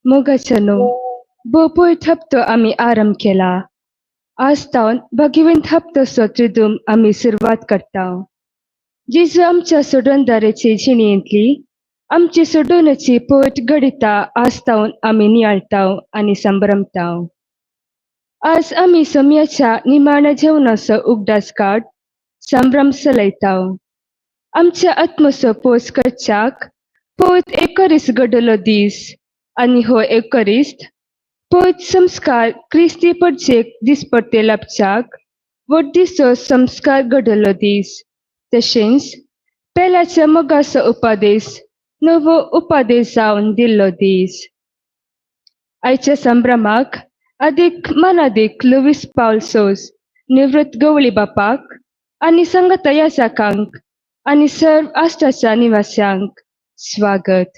मोगाच्यानो, भोव हप्तो आमी आरंभ केला. आज तावन भगवंत हप्तोसो त्रिदूम आमी सुरवात करता. जेजू आमच्या सोडणदाराची जिणेंतली आमची सोडवण्याची पोट घडिता आज तावन आमी नियाळताव आनी संभ्रमताव. आज आमी सोम्याच्या निमाण्या जेवणाचो उगडास काड संभ्रम चलयताव. आमच्या आत्मसो पोस करच्याक पोत एकरीस घडलो दीस आनी हो एकरिस्त पोत संस्कार क्रिस्ती पडचेक दिसपट्टे लाभच्याक व्हडदिसो संस्कार घडलो दीस. तशेंच पेल्याच्या मोगाचो उपादेश नवो उपादेश जावन दिल्लो दीस. आयच्या संभ्रमाक अदीक मनादीक लुवीस पावल सोज निवृत्त गवळी बापाक आनी संगता याजाकांक आनी सर्व आश्टाच्या निवास्यांक स्वागत.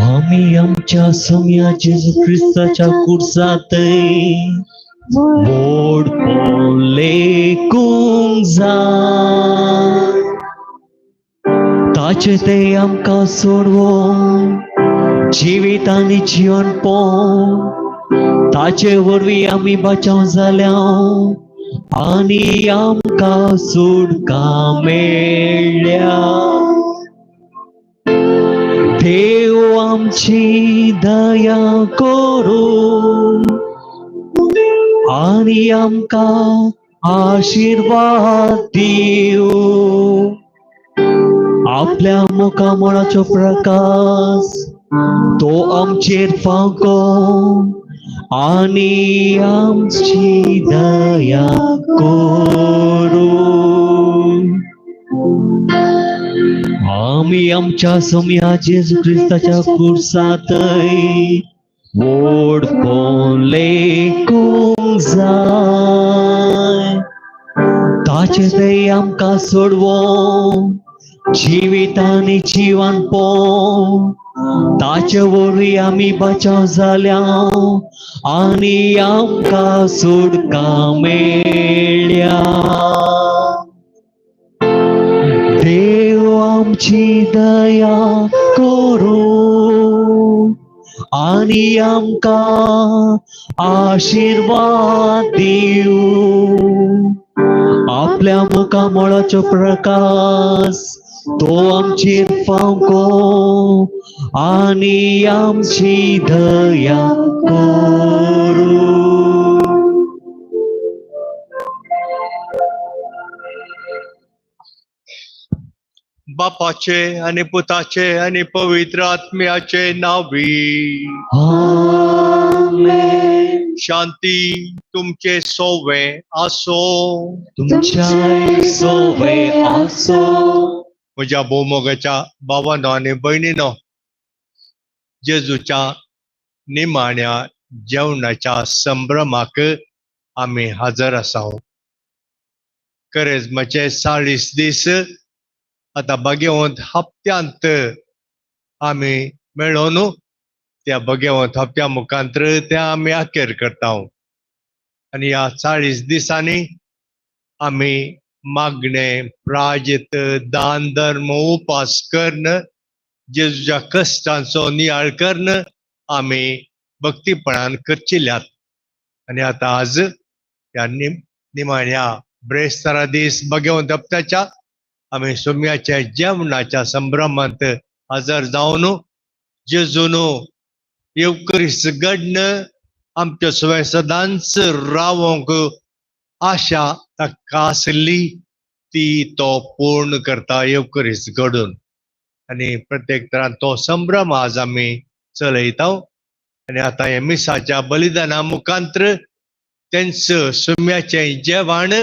आमी आमच्या सोम्या जेजू क्रिस्ताच्या कुर्सांतय व्हडपण लेखूंक जाय. ताचे ते आमकां सोडवून जिवीत आनी जिवन पोवन ताचे वरवीं आमी बचाव जाल्या आनी आमकां सुटका मेळ्ळ्या. देव आमची दया करूं आनी आमकां आशिर्वाद दिवं. आपल्या मुखामळाचो प्रकाश तो आमचेर फांको आनी आमची दया करूं. आमी आमच्या सोम्या जेजू क्रिस्ताच्या कुर्सांतय व्हडपण लेखूंक जाय. ताचे ते आमकां सोडवून जिवीत आनी जिवन पोवन ताचे वरवीं आमी बचाव जाल्या आनी आमकां सुटका मेळ्ळ्या. देव आमची दया करूं आनी आमकां आशिर्वाद दिवं. आपल्या मुखामळाचो प्रकाश तो आमचेर फांको आनी आमची दया करूं. बापाचे आनी पुताचे आनी पवित्र आत्म्याचे नावी. आमेन. शांती तुमचे सोवे आसो. तुमच्याय सोवे आसो. म्हज्या भोवमोगाच्या बाबानो आनी भयणीनो, जेजूच्या निमाण्या जेवणाच्या संभ्रमाक आमी हजर आसाव. करेजमाचे 40 दीस आतां भगवंत हप्त्यांत आमी मेळोन त्या भगवंत हप्त्या मुखांतर त्या आमी अखेर करता. आनी ह्या 40 दिसांनी आमी मागणे, प्राजित, दान धर्म, उपास करून जेजूच्या कश्टांचो नियाळ करून आमी भक्तीपणान करचिल्यात. आनी आतां आज ह्या निमाण्या ब्रेस्तारा दीस भगवंत हप्त्याच्या आमी सोम्याच्या जेवणाच्या संभ्रमांत हजर जावन जेजून येवकरीस घडन आमच्या सवय सदांच रावोंक आशा ताका आसली ती तो पूर्ण करता येवकरीस घडून. आनी प्रत्येक तरान तो संभ्रम आज आमी चलयता. आनी आतां हे मिसाच्या बलिदाना मुखांतर तेंच सुम्याचें जेवण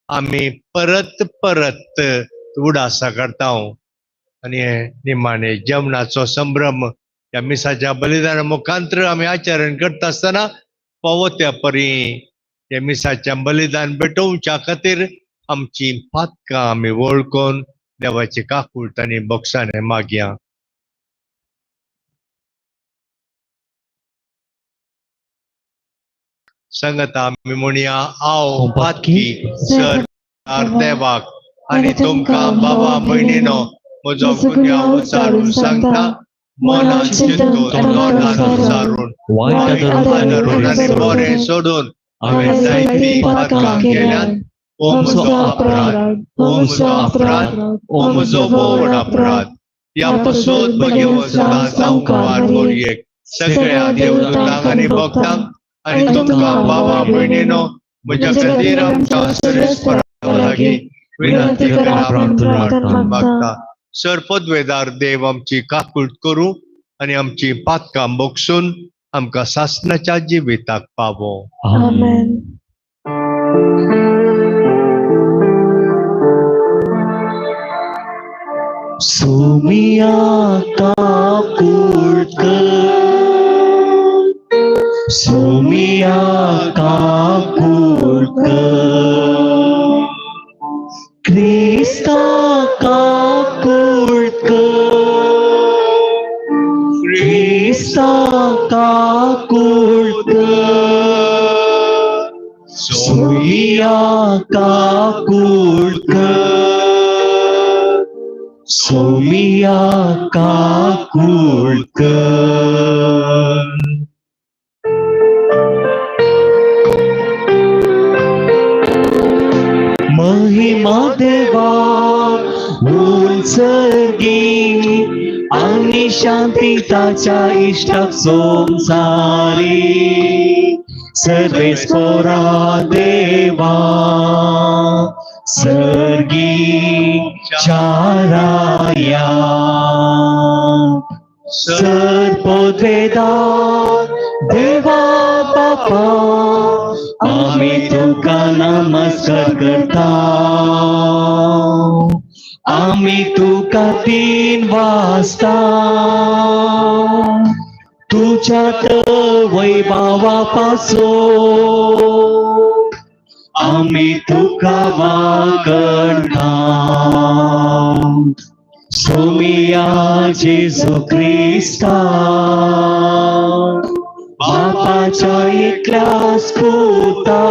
आमी परत परत उडासा करता. आनी हे निमाणे जेवणाचो संभ्रम ह्या मिसाच्या बलिदाना मुखांतर आमी आचरण करता आसतना फावो त्या परी हे मिसाच्या बलिदान भेटोवच्या खातीर आमची पातकां आमी वळखून देवाची काकूट आनी बोगसाणे मागया. संगता आमी म्हणया, हांव पातकी सर देवाक आनी तुमकां बाबा भयणीनो म्हजो गुन्यांव उचारून सांगता, मनान चिंतून तोंडान उचारून वायट आदरून आनी बरें सोडून हांवें जायतीं पातकां केल्यात. ओ म्हजो अपराध, ओ म्हजो अपराध, ओ म्हजो व्हड अपराध. ह्या पसून भगवंत सदां सावकार मोरयेक सगळ्या देवदूतांक आनी भक्तांक आनी तुमकां बाबा भयणीनो म्हज्या खातीर आमच्या सर्वेस्परा लागीं विनंती करा म्हूण मागता. सर पदवेदार देव आमची काकूट करूं आनी आमची पातकां बगसून आमकां सासणाच्या जिविताक पावो. आमेन. सोमिया काकूट कर, सोमिया काकूट कर, क्रिस्ता काकूट कर, क्रिस्ता काकूट कर, सोमिया काकूट कर, सोमिया काकूट कर. महिमा देवा उंचगी आणि शांती ताच्या इश्टाक संसारी सर्वेस्परा देवा सर्गी चाराया सर्पोद्वेदा देवा बापा आमी तुका नमस्कार करता, आमी तुका 3 वाजता तुझ्या वैभावा पासून आमी तुका वागणता. सोमिया जेजू क्रिस्ता बापाच्या एकल्याच पुता,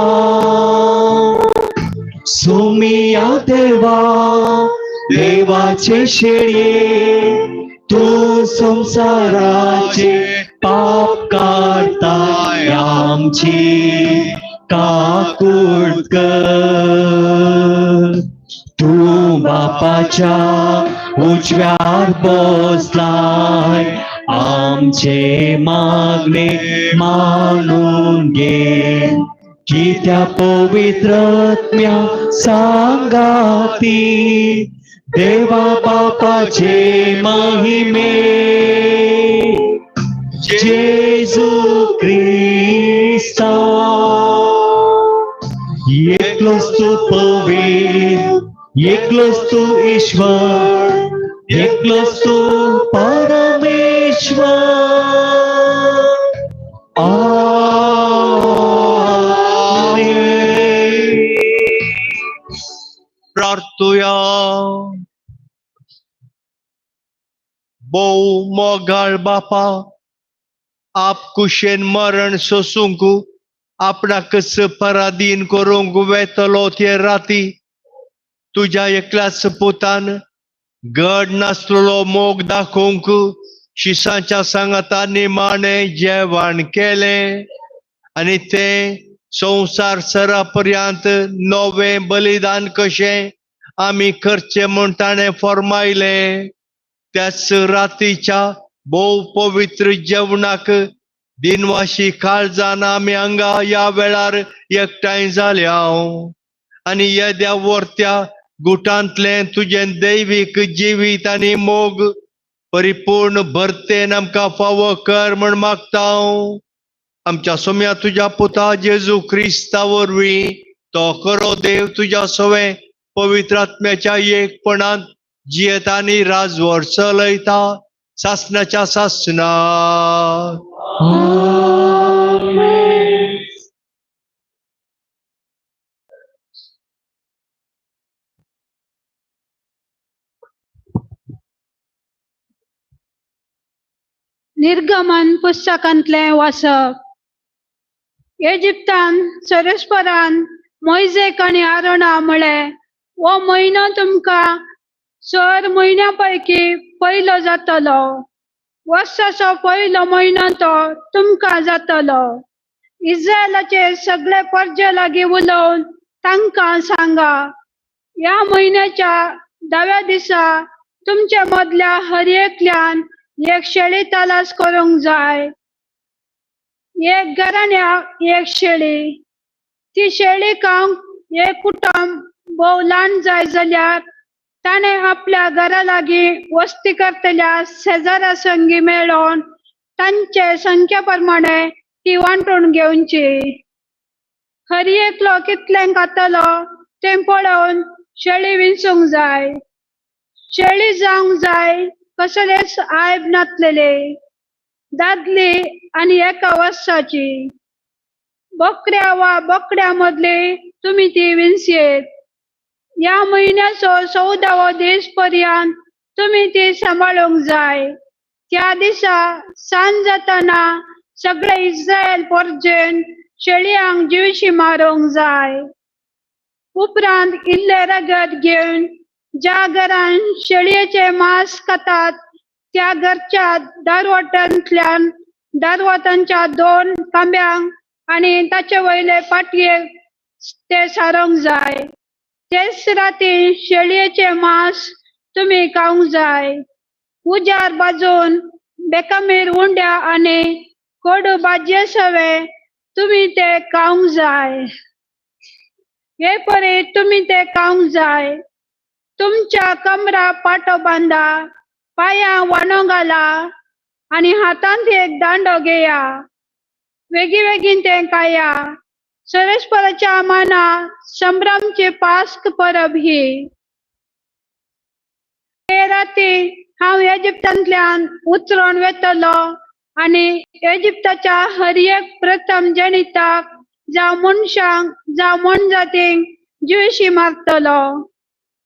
सोमिया देवा देवाचे शेळये तूं संवसाराचे पाप काडताय आमची काकूट कर. तूं बापाच्या उजव्यार बसलाय आमचे मागणे मानून घे, कित्या पवित्र आत्म्या सांगाती देवा बापाचे महिमे जेजू क्रिस्ता. एकलोच तूं पवित्र, एकलोच तूं ईश्वर, एकलोच तूं परमेश्वर. आमेन. प्रार्थुया. भोव मोगाळ बापा, आप कुशेन मरण सोसूंक आपणाकच पराधीन करूंक वेतलो ते राती तुज्या एकल्याच पुतान गड नासलेलो मोग दाखोवंक शिसांच्या सांगाता निमाणें जेवण केलें आनी तें संवसार सरा पर्यंत नवें बलिदान कशें आमी करचें म्हूण ताणें फर्मायलें. त्याच रातीच्या भोव पवित्र जेवणाक दिनवाशी काळजान आमी हांगा ह्या वेळार एकठांय जाल्या आनी येद्या वर्त्या गुटांतलें तुजें दैवीक जिवीत आनी मोग परिपूर्ण भरतेन आमकां फावो कर म्हूण मागता. आमच्या सोम्या तुज्या पुता जेजू क्रिस्ता वरवीं तो खरो देव तुज्या सवें पवित्र आत्म्याच्या एकपणांत जियेता आनी राजवट चलयता सासणाच्या सासणा. आमेन. निर्गमन पुस्तकांतलें वाचप. इजिप्तान सर्वेस्परान मोयजेक आनी आरोना म्हळें, हो म्हयनो तुमकां 4 म्हयन्या पैकी पयलो जातलो. वर्साचो पयलो म्हयनो तो तुमकां जातलो. इस्रायलाचे सगळे परजे लागीं उलोवन तांकां सांगा, ह्या म्हयन्याच्या 10व्या दिसा तुमचे मदल्या हर एकल्यान एक शेळी तलास करूंक जाय. एक घराण्याक एक शेळी. ती शेळी खावंक एक कुटुंब भोव ल्हान जाय जाल्यार ताणें आपल्या घरा लागीं वस्ती करतल्या शेजारा संगी मेळोवन तांचे संख्ये प्रमाणे ती वांटून घेवची. हर एकलो कितलें खातलो तें पळोवन शेळी विंचूंक जाय. शेळी जावंक जाय कसलेच आयब नासलेले, दादली आनी एका वर्साची. बोकड्या वा बोकड्या मदली तुमी ती विंचयेत. ह्या म्हयन्याचो 14वो दीस पर्यंत तुमी ती सांबाळूंक जाय. त्या दिसा सांज जातना सगळे इस्रायल परजेन शेळयांक जिवशी मारूंक जाय. उपरांत इल्लें रगत घेवन ज्या घरान शेळयेचें मांस खातात त्या घरच्या दारवटांतल्यान दारवटांच्या 2 खांब्यांक आनी ताचे वयले पाटयेक ते सारोंक जाय. तेच राती शेळयेचें मांस तुमी खावंक जाय. उजार भाजून बेकामीर उंड्या आनी कोडू भाजये सवे तुमी ते खावंक जाय. हे परी तुमी ते खावंक जाय. तुमच्या कमरा पाटो बांदा, पांयां वाणो घाला आनी हातांत एक दांडो घेया. वेगीं वेगीन तें खाया. सरस्पराच्या माना संभ्रमची पास्क परब ही. ते राती हांव इजिप्तांतल्यान उतरून वेतलो आनी इजिप्ताच्या हर एक प्रथम जनिताक जावं मनशांक जावं मोनजातींक जिवशी मारतलो.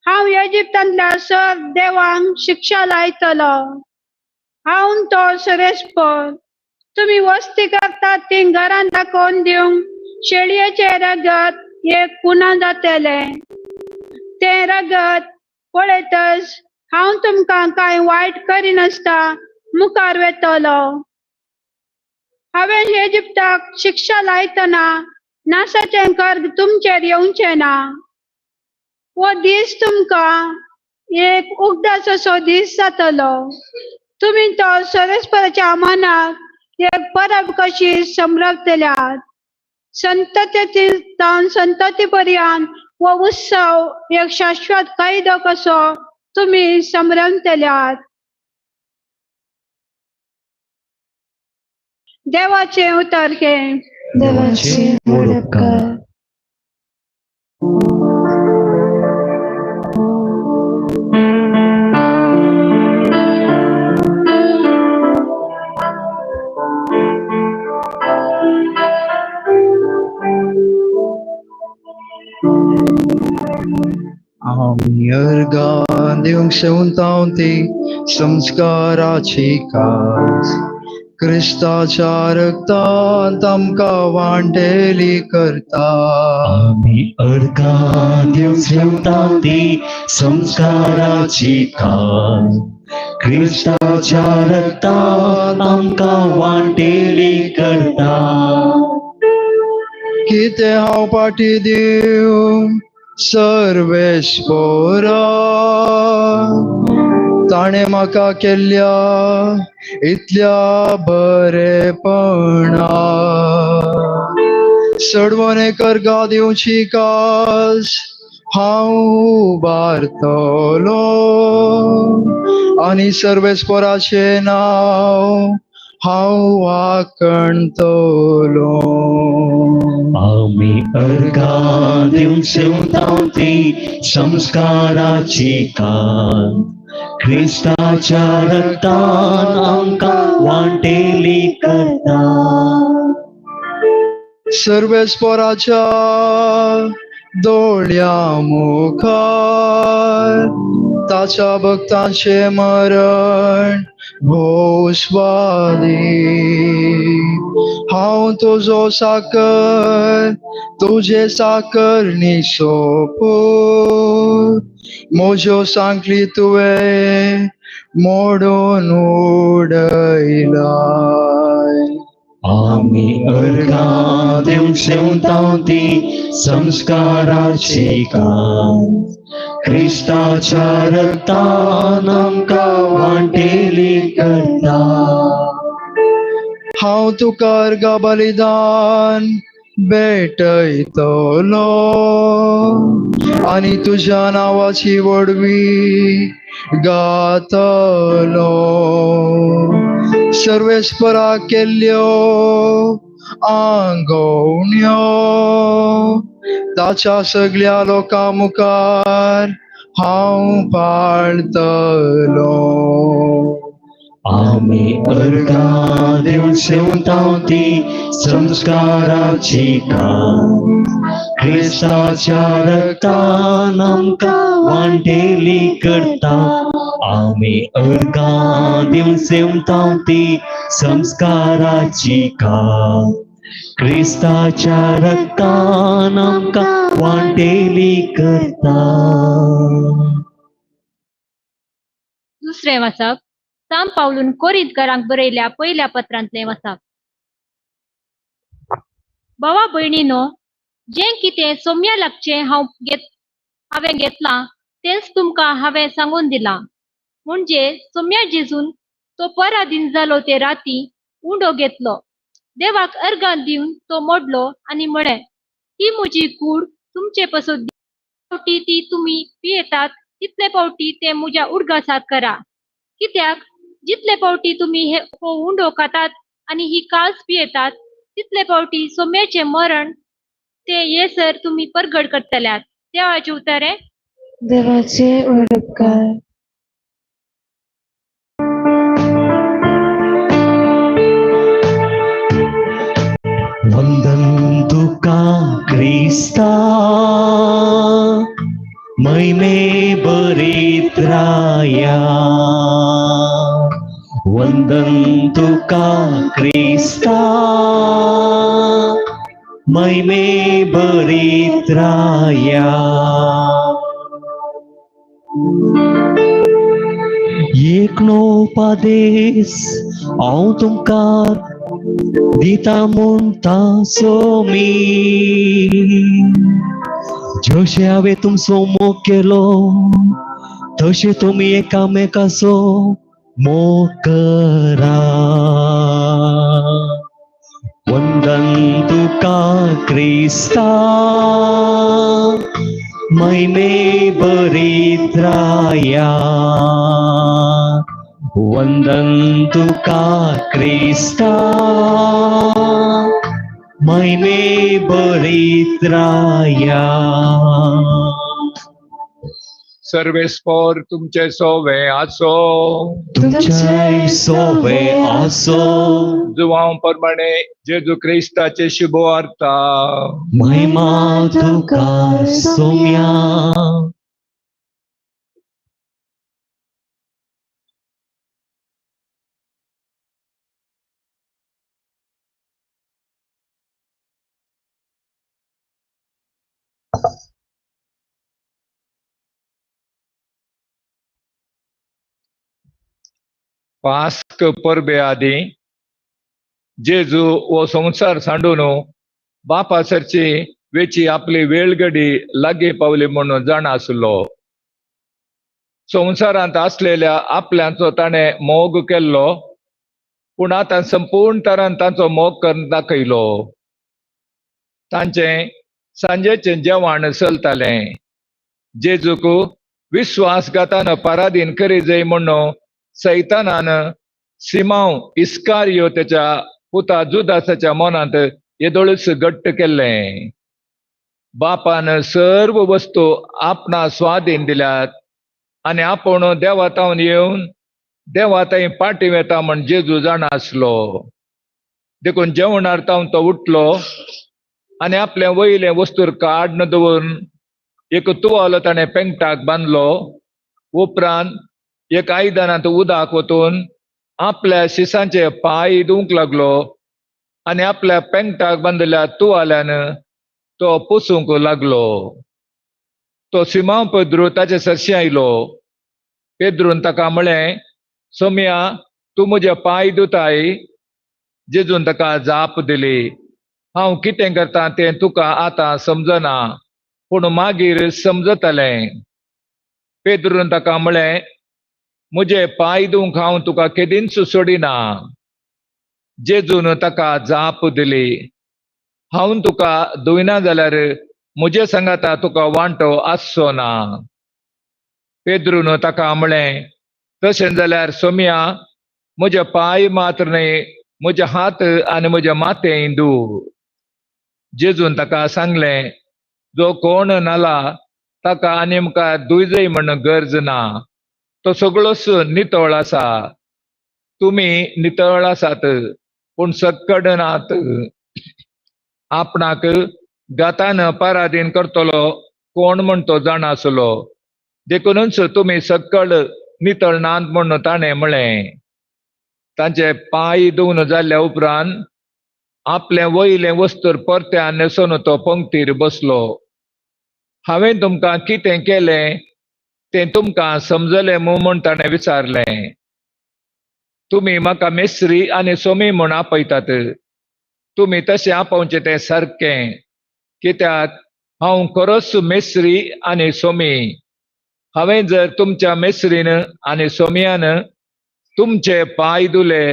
हांव इजिप्तांतल्या सर देवांक शिक्षा लायतलो. हांव तो सरेस्पर. तुमी वस्ती करतात ती घरान दाखोवन दिवंक शेळयेचें रगत एक पुना जातलें. तें रगत पळयतच हांव तुमकां कांय वायट करिनासता मुखार वेतलो. हांवें इजिप्ताक शिक्षा लायतना नासाचें कर्ग तुमचेर येवचें ना. हो दीस तुमकां एक उगडास असो दीस जातलो. तुमी तो सरस्पराच्या मनाक एक परब कशी संभ्रमतल्यात. संतती जावन संतती पर्यंत हो उत्सव एक शाश्वत कायदो कसो तुमी संभ्रमतल्यात. देवाचें उतर हें. देवाचे व्हड उपकार. आमी अर्गां दिवंक शेवंतां ती संस्काराची कास, क्रिस्ताच्या रक्तांत आमकां वांटेली करता. आमी अर्गां दिवंक शेवंतां ती संस्काराची कास, क्रिस्ताच्या रक्तांत आमकां वांटेली करता. कितें हांव पाटी दिवं सर्वेस्पोरा, ताणें म्हाका केल्ल्या इतल्या बरेपणा. सडवणे करगा दिवची कास हांव उबारतलो आनी सर्वेस्पोराचें नांव हांव वाखणतलो. आमी अर्गां दिवंक शेवंतां ती संस्काराची कास, क्रिस्ताच्या रक्तान आमकां वांटेली करता. सर्वेस्पोराच्या दोळ्यां मुखार ताच्या भक्तांचें मरण भोव स्वादी. हांव तुजो साकर, तुजे साकर निसोपून म्हज्यो सांखळी तुवें मोडून उडयलाय. आमी अर्गां दिवंक सेवता ती संस्काराची कान क्रिस्ताच्या रक्तान आमकां वांटेली करता. हांव तुका अर्गां बलिदान भेटयतलो आनी तुज्या नांवाची व्हडवी गातलो. सर्वेस्परा केल्ल्यो आंगवण्यो ताच्या सगळ्या लोकां मुखार हांव पाळतलो. आमी अर्गां दिवंक सेवता ती संस्काराची कान क्रिस्ताच्या रक्तान आमकां वांटेली करता. आमी अर्गां दिवंक सेवता ती संस्काराची कान क्रिस्ताच्या रक्तान आमकां वांटेली करता. दुसरें वाचप सांत पावलून कोरिंतकारांक बरयल्या पयल्या पत्रांतलें वाचप. भावा भयणीनो, जें कितें सोम्या लागचें हांवें घेतलां तेंच तुमकां हांवें सांगून दिलां. म्हणजे सोम्या जेजून तो पराधीन जालो ते राती उंडो घेतलो, देवाक अर्गां दिवन तो मोडलो आनी म्हळें, ही म्हजी कूड तुमचे पासत फावटी ती तुमी पियेतात तितले फावटी तें म्हज्या उडगासाक करा. कित्याक जितले फावटी तुमी हो उंडो खातात आनी ही कास पियेतात तितले फावटी सोम्याचें मरण ते येसर तुमी परगट करतल्यात. देवाचें उतर हें. देवाचे उपकार. वंदन तुका क्रिस्ता महिमे बरीत राया. वंदन तुका क्रिस्ता महिमे बरीत राया. एक नोपादेस हांव तुमकां दिता म्हणटा सोमी, जशें हांवें तुमचो मोग केलो तशें तुमी एकामेकाचो मोग करा. वंदन तुका क्रिस्ता महिमे बरीत राया. वंदन तुका क्रिस्ता महिमे बरीत राया. सर्वेस्पर तुमचे सोवे आसो, तुमचे सोवे आसो. जुवांव प्रमाणे जेजू क्रिस्ताचे शुभवार्ता. महिमा तुका सोम्या. पास्क परबे आदी जेजू हो संवसार सांडून बापासरची वेची आपली वेळगडी लागीं पावली म्हणून जाणा आसलो. संवसारांत आसलेल्या आपल्यांचो ताणें मोग केल्लो, पूण आतां संपूर्ण तरान तांचो मोग करून दाखयलो. तांचें सांजेचें जेवण चलतालें. जेजूक विश्वासघातान पराधीन करी जाय म्हणून सैतानान सिमांव इस्कारियो तेच्या पुता जुदासाच्या मनांत येदोळच घट्ट केल्लें. बापान सर्व वस्तू आपणा स्वाधीन दिल्यात आनी आपूण देवातावन येवन देवाताय पाटी वेता म्हण जेजू जाणा आसलो. देखून जेवणार तावन तो उठलो आनी आपले वयले वस्तूर काडून दवरून एक तुवालो ताणें पेंगटाक बांदलो. उपरांत एक आयदनांत उदक वतून आपल्या शिसांचे पांय धुवंक लागलो आनी आपल्या पेंगटाक बांदिल्ल्या तुवाल्यान तो पुसूंक लागलो. तो सिमांव पेद्रू ताचे सरशी आयलो. पेद्रून ताका म्हळें, सोम्या, तूं म्हजे पांय धुताय? जेजून ताका जाप दिली, हांव कितें करता तें तुका आतां समजना, पूण मागीर समजतलें. पेद्रून ताका म्हळें, म्हजे पांय धुवंक हांव तुका केदींच सोडिना. जेजून ताका जाप दिली, हांव तुका धुयना जाल्यार म्हजे सांगाता तुका वांटो आसचो ना. पेद्रून ताका म्हळें, तशें जाल्यार सोम्या, म्हजे पांय मात्र न्हय, म्हजे हात आनी म्हजें माथें धू. जेजून ताका सांगलें, जो कोण न्हाला ताका आनी मुखार धुयजय म्हण गरज ना, तो सगळोच नितळ आसा. तुमी नितळ आसात पूण सक्कड नात. आपणाक गातान पराधीन करतलो कोण म्हण तो जाणा आसलो, देखूनच तुमी सक्कड नितळ नात म्हण ताणें म्हळें. तांचे पांय धुवन जाल्ल्या उपरांत आपलें वयलें वस्त्र परत्यान न्हेसून तो पंक्तीर बसलो. हांवें तुमकां कितें केलें तें तुमकां समजलें मू म्हूण ताणें विचारलें. तुमी म्हाका मेस्त्री आनी सोमी म्हूण आपयतात, तुमी तशें आपोवचें तें सारकें, कित्याक हांव खरोच मेस्त्री आनी सोमी. हांवें जर तुमच्या मेस्त्रीन आनी सोमयान तुमचे पांय धुले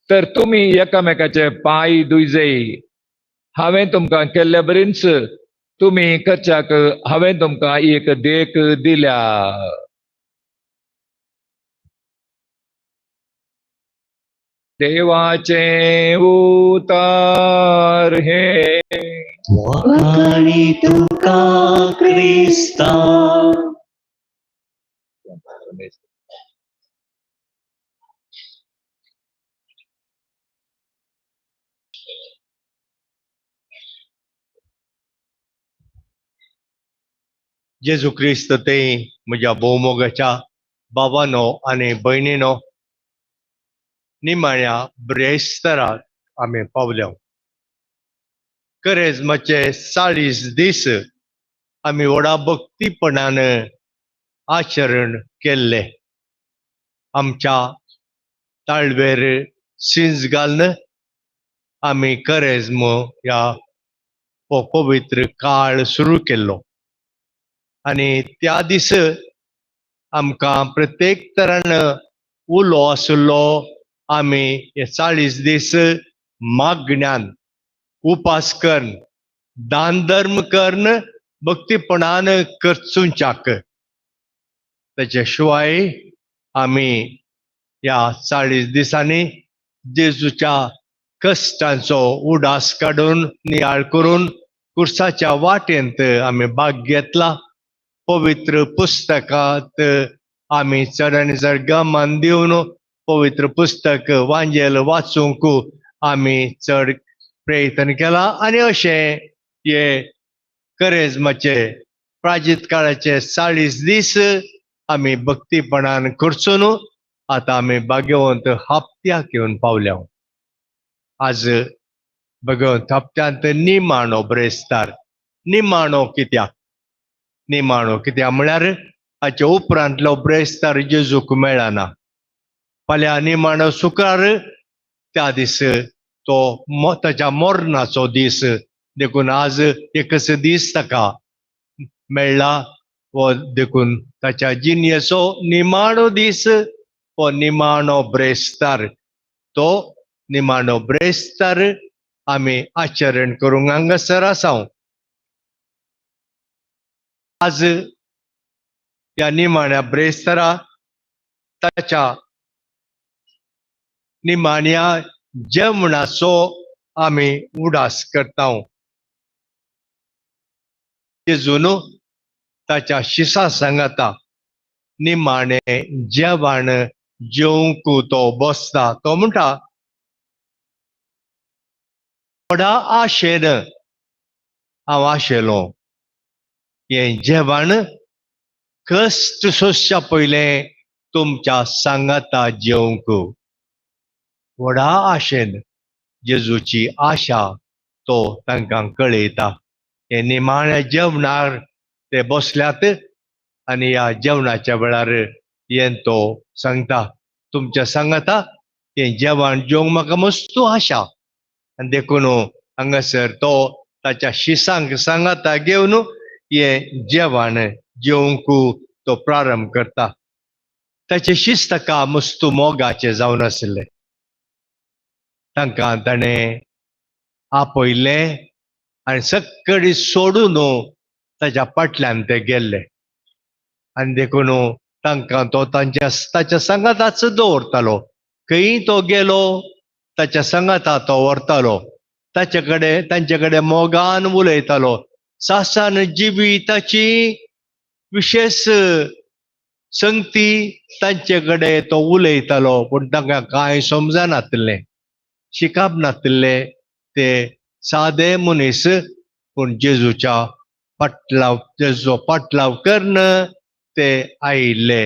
तर तुमी एकामेकाचे पांय धुयजय. हांवें तुमकां केल्ले बरीच तुमी करच्याक हांवें तुमकां एक देख दिल्या. देवाचें उतार हे वाखाणी तुका क्रिस्ता. जेजू क्रिस्त ते म्हज्या भोवमोगाच्या बाबानो आनी भयणीनो, निमाण्या ब्रेस्तराक आमी पावल्या. करेजमाचे 40 दीस आमी व्हडा भक्तीपणान आचरण केल्ले. आमच्या ताळवेर शिंज घालून आमी करेज्म ह्या हो पवित्र काळ सुरू केल्लो. आनी त्या दीस आमकां प्रत्येक तरान उलो आशिल्लो. आमी हे 40 दीस मागण्यान उपास करून दान धर्म करून भक्तीपणान करचुंच्याक. ताच्या शिवाय आमी ह्या 40 दिसांनी जेजूच्या कश्टांचो उडास काडून नियाळ करून कुर्साच्या वाटेंत आमी भाग घेतला. पवित्र पुस्तकांत आमी चड आनी चड गमन दिवन पवित्र पुस्तक वांजेल वाचूंक आमी चड प्रयत्न केला. आनी अशें हे करेजमाचे प्राजीत काळाचे 40 दीस आमी भक्तीपणान करचून आतां आमी भाग्यवंत हप्त्याक येवन पावल्या. आज भगवंत हप्त्यांत निमाणो ब्रेस्तार. निमाणो कित्याक? निमाणो कित्याक म्हळ्यार हाचे उपरांतलो ब्रेस्तार जेजूक मेळना. फाल्यां निमाणो शुक्रार, त्या दीस तो ताच्या मरणाचो दीस, देखून आज एकच दीस ताका मेळ्ळा. हो देखून ताच्या जिणेचो निमाणो दीस हो निमाणो ब्रेस्तार. तो निमाणो ब्रेस्तार आमी आचरण करूंक हांगासर आसा. आज ह्या निमाण्या ब्रेस्तारा ताच्या निमाण्या जेवणाचो आमी उडास करता. जेजून ताच्या शिसा सांगाता निमाणे जेवण जेवंक तो बसता. तो म्हणटा, व्हडा आशेन हांव आशेलो हें जेवण कश्ट सोंसच्या पयलें तुमच्या सांगाता जेवंक. व्हडा आशेन जेजूची आशा तो तांकां कळयता. हे निमाण्या जेवणार ते बसल्यात आनी ह्या जेवणाच्या वेळार येन तो सांगता, तुमच्या सांगता हें जेवण जेवंक म्हाका मस्तू आशा. आनी देखून हांगासर तो ताच्या शिसांक सांगाता घेवन हें जेवण जेवंक तो प्रारंभ करता. ताचे शीस ताका मस्तू मोगाचे जावन आशिल्ले. तांकां ताणें आपयलें आनी सगळी सोडून ताच्या फाटल्यान ते गेल्ले. आनी देखून तांकां तो तांच्या ताच्या सांगाताच दवरतालो. खंय तो गेलो ताच्या सांगाता तो व्हरतालो. ताचे कडेन तांचे कडेन मोगान उलयतालो. सासान जिविताची विशेश संगती तांचे कडेन तो उलयतालो, पूण तांकां कांय समजनातिल्लें, शिकप नातिल्लें. ते सादे मनीस, पूण जेजूच्या फाटलाव जेजूचो फाटलाव करून ते आयिल्ले.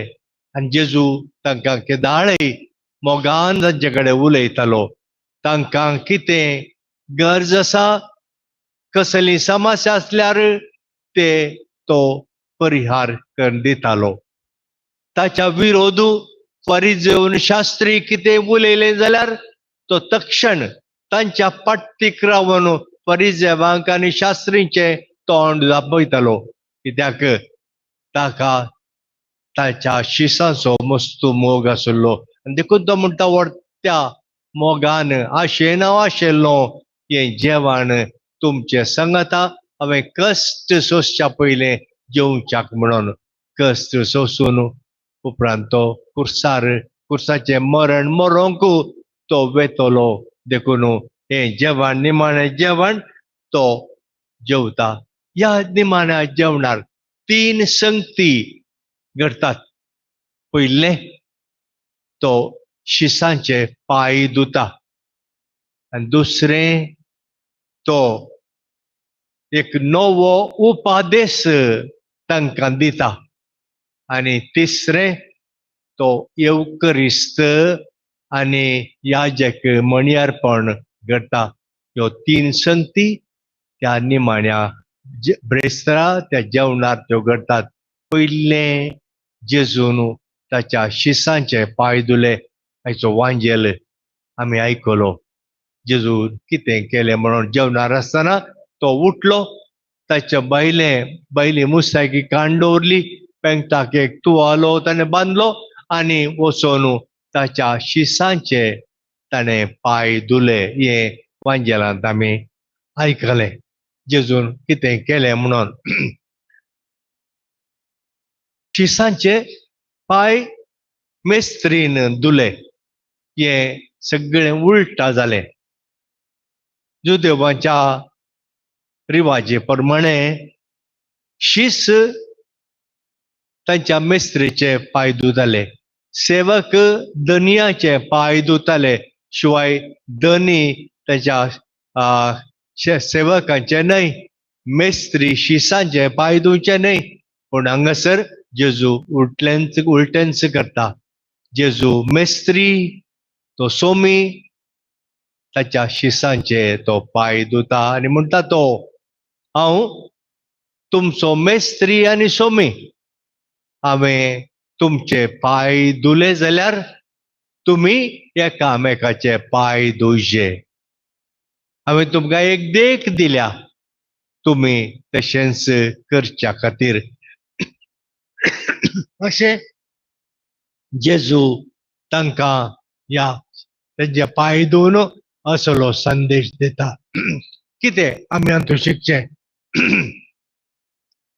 आनी जेजू तांकां केदाळय मोगान तांचे कडेन उलयतालो. तांकां कितें गरज आसा, कसली समस्या आसल्यार ते तो परिहार करून दितालो. ताच्या विरोध परिजेवन शास्त्री कितें उलयलें जाल्यार तो तक्षण तांच्या पाट्टीक रावन परिजेवांक आनी शास्त्रींचें तोंड दाखयतालो. कित्याक ताका ताच्या शिसांचो मस्तू मोग आशिल्लो. आनी देखून तो म्हणटा, त्या मोगान आशेन हांव आशिल्लो हें जेवण तुमचें सांगाता हांवें कश्ट सोंसच्या पयलें जेवच्याक म्हणून. कश्ट सोंसून उपरांत तो कुर्सार कुर्साचें मरण मरोंक तो वेतलो. देखून हें जेवण निमाणें जेवण तो जेवता. ह्या निमाण्या जेवणार तीन संगती घडटात. पयलें, तो शिसांचे पांय धुता. आनी दुसरें, तो एक नवो उपादेश तांकां दिता. आनी तिसरें, तो येवकरिस्त आनी याजक मणयारपण घडटा. ह्यो तीन संगती त्या निमाण्या ब्रेस्तारा त्या जेवणार त्यो घडटात. पयलें, जेजून ताच्या शिसांचे पांय धुले. हाचो वांजेल आमी आयकलो. जेजू कितें केलें म्हणून जेवणार आसतना तो उठलो, ताच्या बायले बायली मुस्तायकी काण दवरली, पेंगटाक एक तुवालो ताणें बांदलो आनी वचोन ताच्या शिसांचे ताणें पांय धुले. हें वांजेलांत आमी आयकलें जेजून कितें केलें म्हणून. शिसांचे पांय मेस्त्रीन धुले. हें सगळें उल्टा जालें. जुदेवाच्या रिवाजे प्रमाणे शीस तांच्या मेस्त्रीचे पांय धुताले, सेवक धनयाचे पांय धुताले, शिवाय धनी ताच्या सेवकांचे न्हय, मेस्त्री शिसांचे पांय धुवचे न्हय. पूण हांगासर जेजू उलटेंच उलटेंच करता. जेजू मेस्त्री, तो सोमी, ताच्या शिसांचे तो पांय धुता आनी म्हणटा तो, हांव तुमचो मेस्त्री आनी सोमी, हांवें तुमचे पांय धुले जाल्यार तुमी एकामेकाचे पांय धुवचे. हांवें तुमकां एक देख दिल्या, तुमी तशेंच करच्या खातीर. अशें जेजू तांकां ह्या तेंचे पांय धुवन असलो संदेश दिता. कितें आमी हातूंत शिकचें?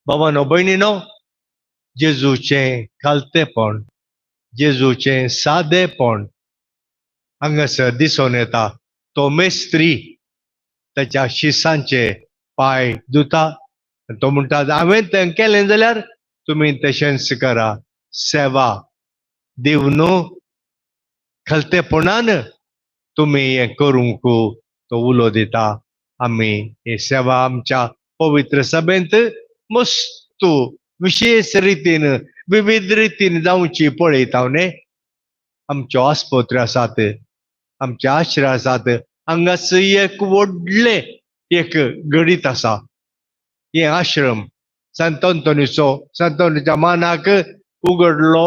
बाबानो भयणीनो, जेजूचें खालतेपण, जेजूचें सादेपण हांगासर दिसून येता. तो मेस्त्री ताच्या शिसांचे पांय धुता. तो म्हणटा, हांवें तें केलें जाल्यार तुमी तशेंच करा. सेवा दिवन खलतेपणान तुमी हें करूंक तो उलो दिता. आमी ही सेवा आमच्या पवित्र सभेंत मस्तू विशेश रितीन विविध रितीन जावची पळयता न्ही. आमच्यो आस्पत्र्यो आसात, आमचे आश्रय आसात. हांगासर एक व्हडलें एक घडीत आसा. हें आश्रम सांत अंतोनीचो, सांत अंतोनीच्या मानाक उगडलो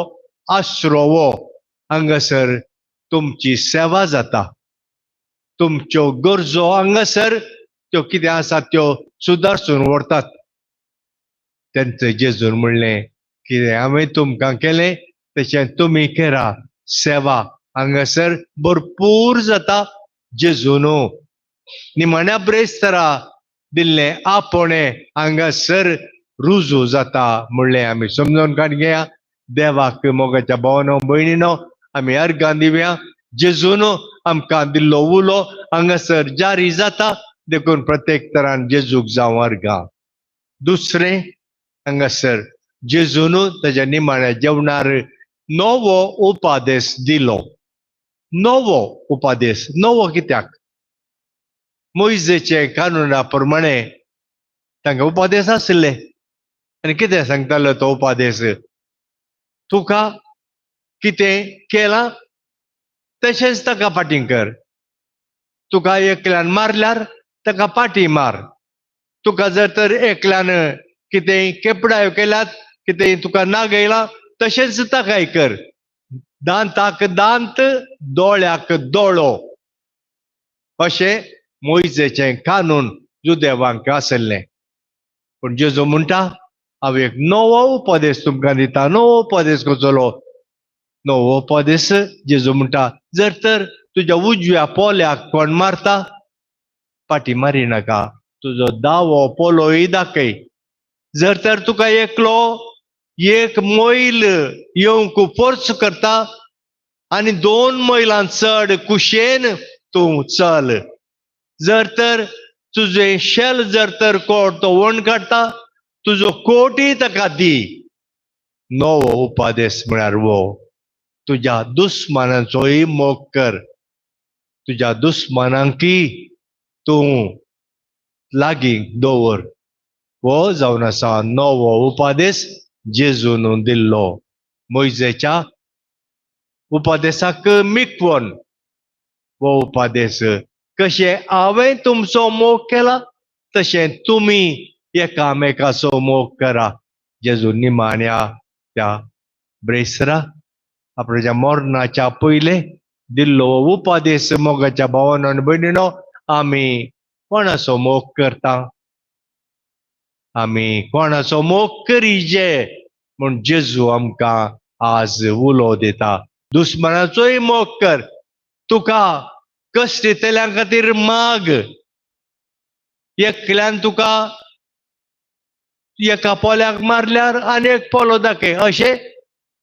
आसरो हो. हांगासर तुमची सेवा जाता, तुमच्यो गरजो हांगासर त्यो कितें आसा त्यो सुदारसून व्हरतात. तेंचे जेजून म्हणलें कितें हांवें तुमकां केलें तशें तुमी करा. सेवा हांगासर भरपूर जाता. जेजून निमाण्या ब्रेस्तरा दिल्लें आपोवणें हांगासर रुजू जाता म्हणलें आमी समजून काड घेया. देवाक मोगाच्या भावानो भयणीनो आमी अर्गां दिवया. जेजून आमकां दिल्लो उलो हांगासर जारी जाता, देखून प्रत्येक तरान जेजूक जावं अर्गां. दुसरें हांगासर जेजून ताच्या निमाण्या जेवणार नवो उपादेश दिलो. नवो उपादेश, नवो कित्याक? मोयजेचे कानुना प्रमाणे तांकां उपादेश आशिल्ले. आनी कितें सांगतालो तो उपादेश? तुका कितें केलां तशेंच ताका फाटीं कर. तुका एकल्यान मारल्यार ताका फाटीं मार. तुका जर तर एकल्यान कितें केपडायो केल्यात, कितें तुका नागयलां तशेंच ताकाय कर. दांताक दांत, दोळ्याक दोळो, अशें मोयजेचें कानून जुदेवांक आशिल्लें. पूण जेजू म्हणटा हांव एक नवो उपदेश तुमकां दिता. नवो उपदेश कसलो? नवो उपदेश जेजू म्हणटा जर तर तुज्या उजव्या पोल्याक कोण मारता फाटी मारी नाका, तुजो दावो पोलोय दाखय. जर तर तुका एकलो एक मैल येवंक फोर्स करता आनी 2 मैलां चड कुशेन तूं चल. जर तर तुजें शेल जर तर कोट तो वण काडटा तुजो कोटय ताका दी. नवो उपादेश म्हळ्यार हो, तुज्या दुस्मानाचोय मोग कर, तुज्या दुस्मानांकय तूं लागीं दवर. हो जावन आसा नवो उपादेश जेजून दिल्लो. मोयजेच्या उपादेसाक मिकवोन हो उपादेश, कशें हांवें तुमचो मोग केला तशें तुमी एकामेकाचो मोग करा. जेजू निमाण्या त्या ब्रेसरा आपल्याच्या मरणाच्या पयले दिल्लो उपादेश. मोगाच्या भावानो आनी भयणीनो आमी कोणाचो मोग करता? आमी कोणाचो मोग करीजे म्हूण जेजू आमकां आज उलो दिता. दुस्मानाचोय मोग कर, तुका कश्ट दितल्या खातीर माग. एकल्यान तुका एका पोल्याक मारल्यार आनी एक पोलो दाखय, अशें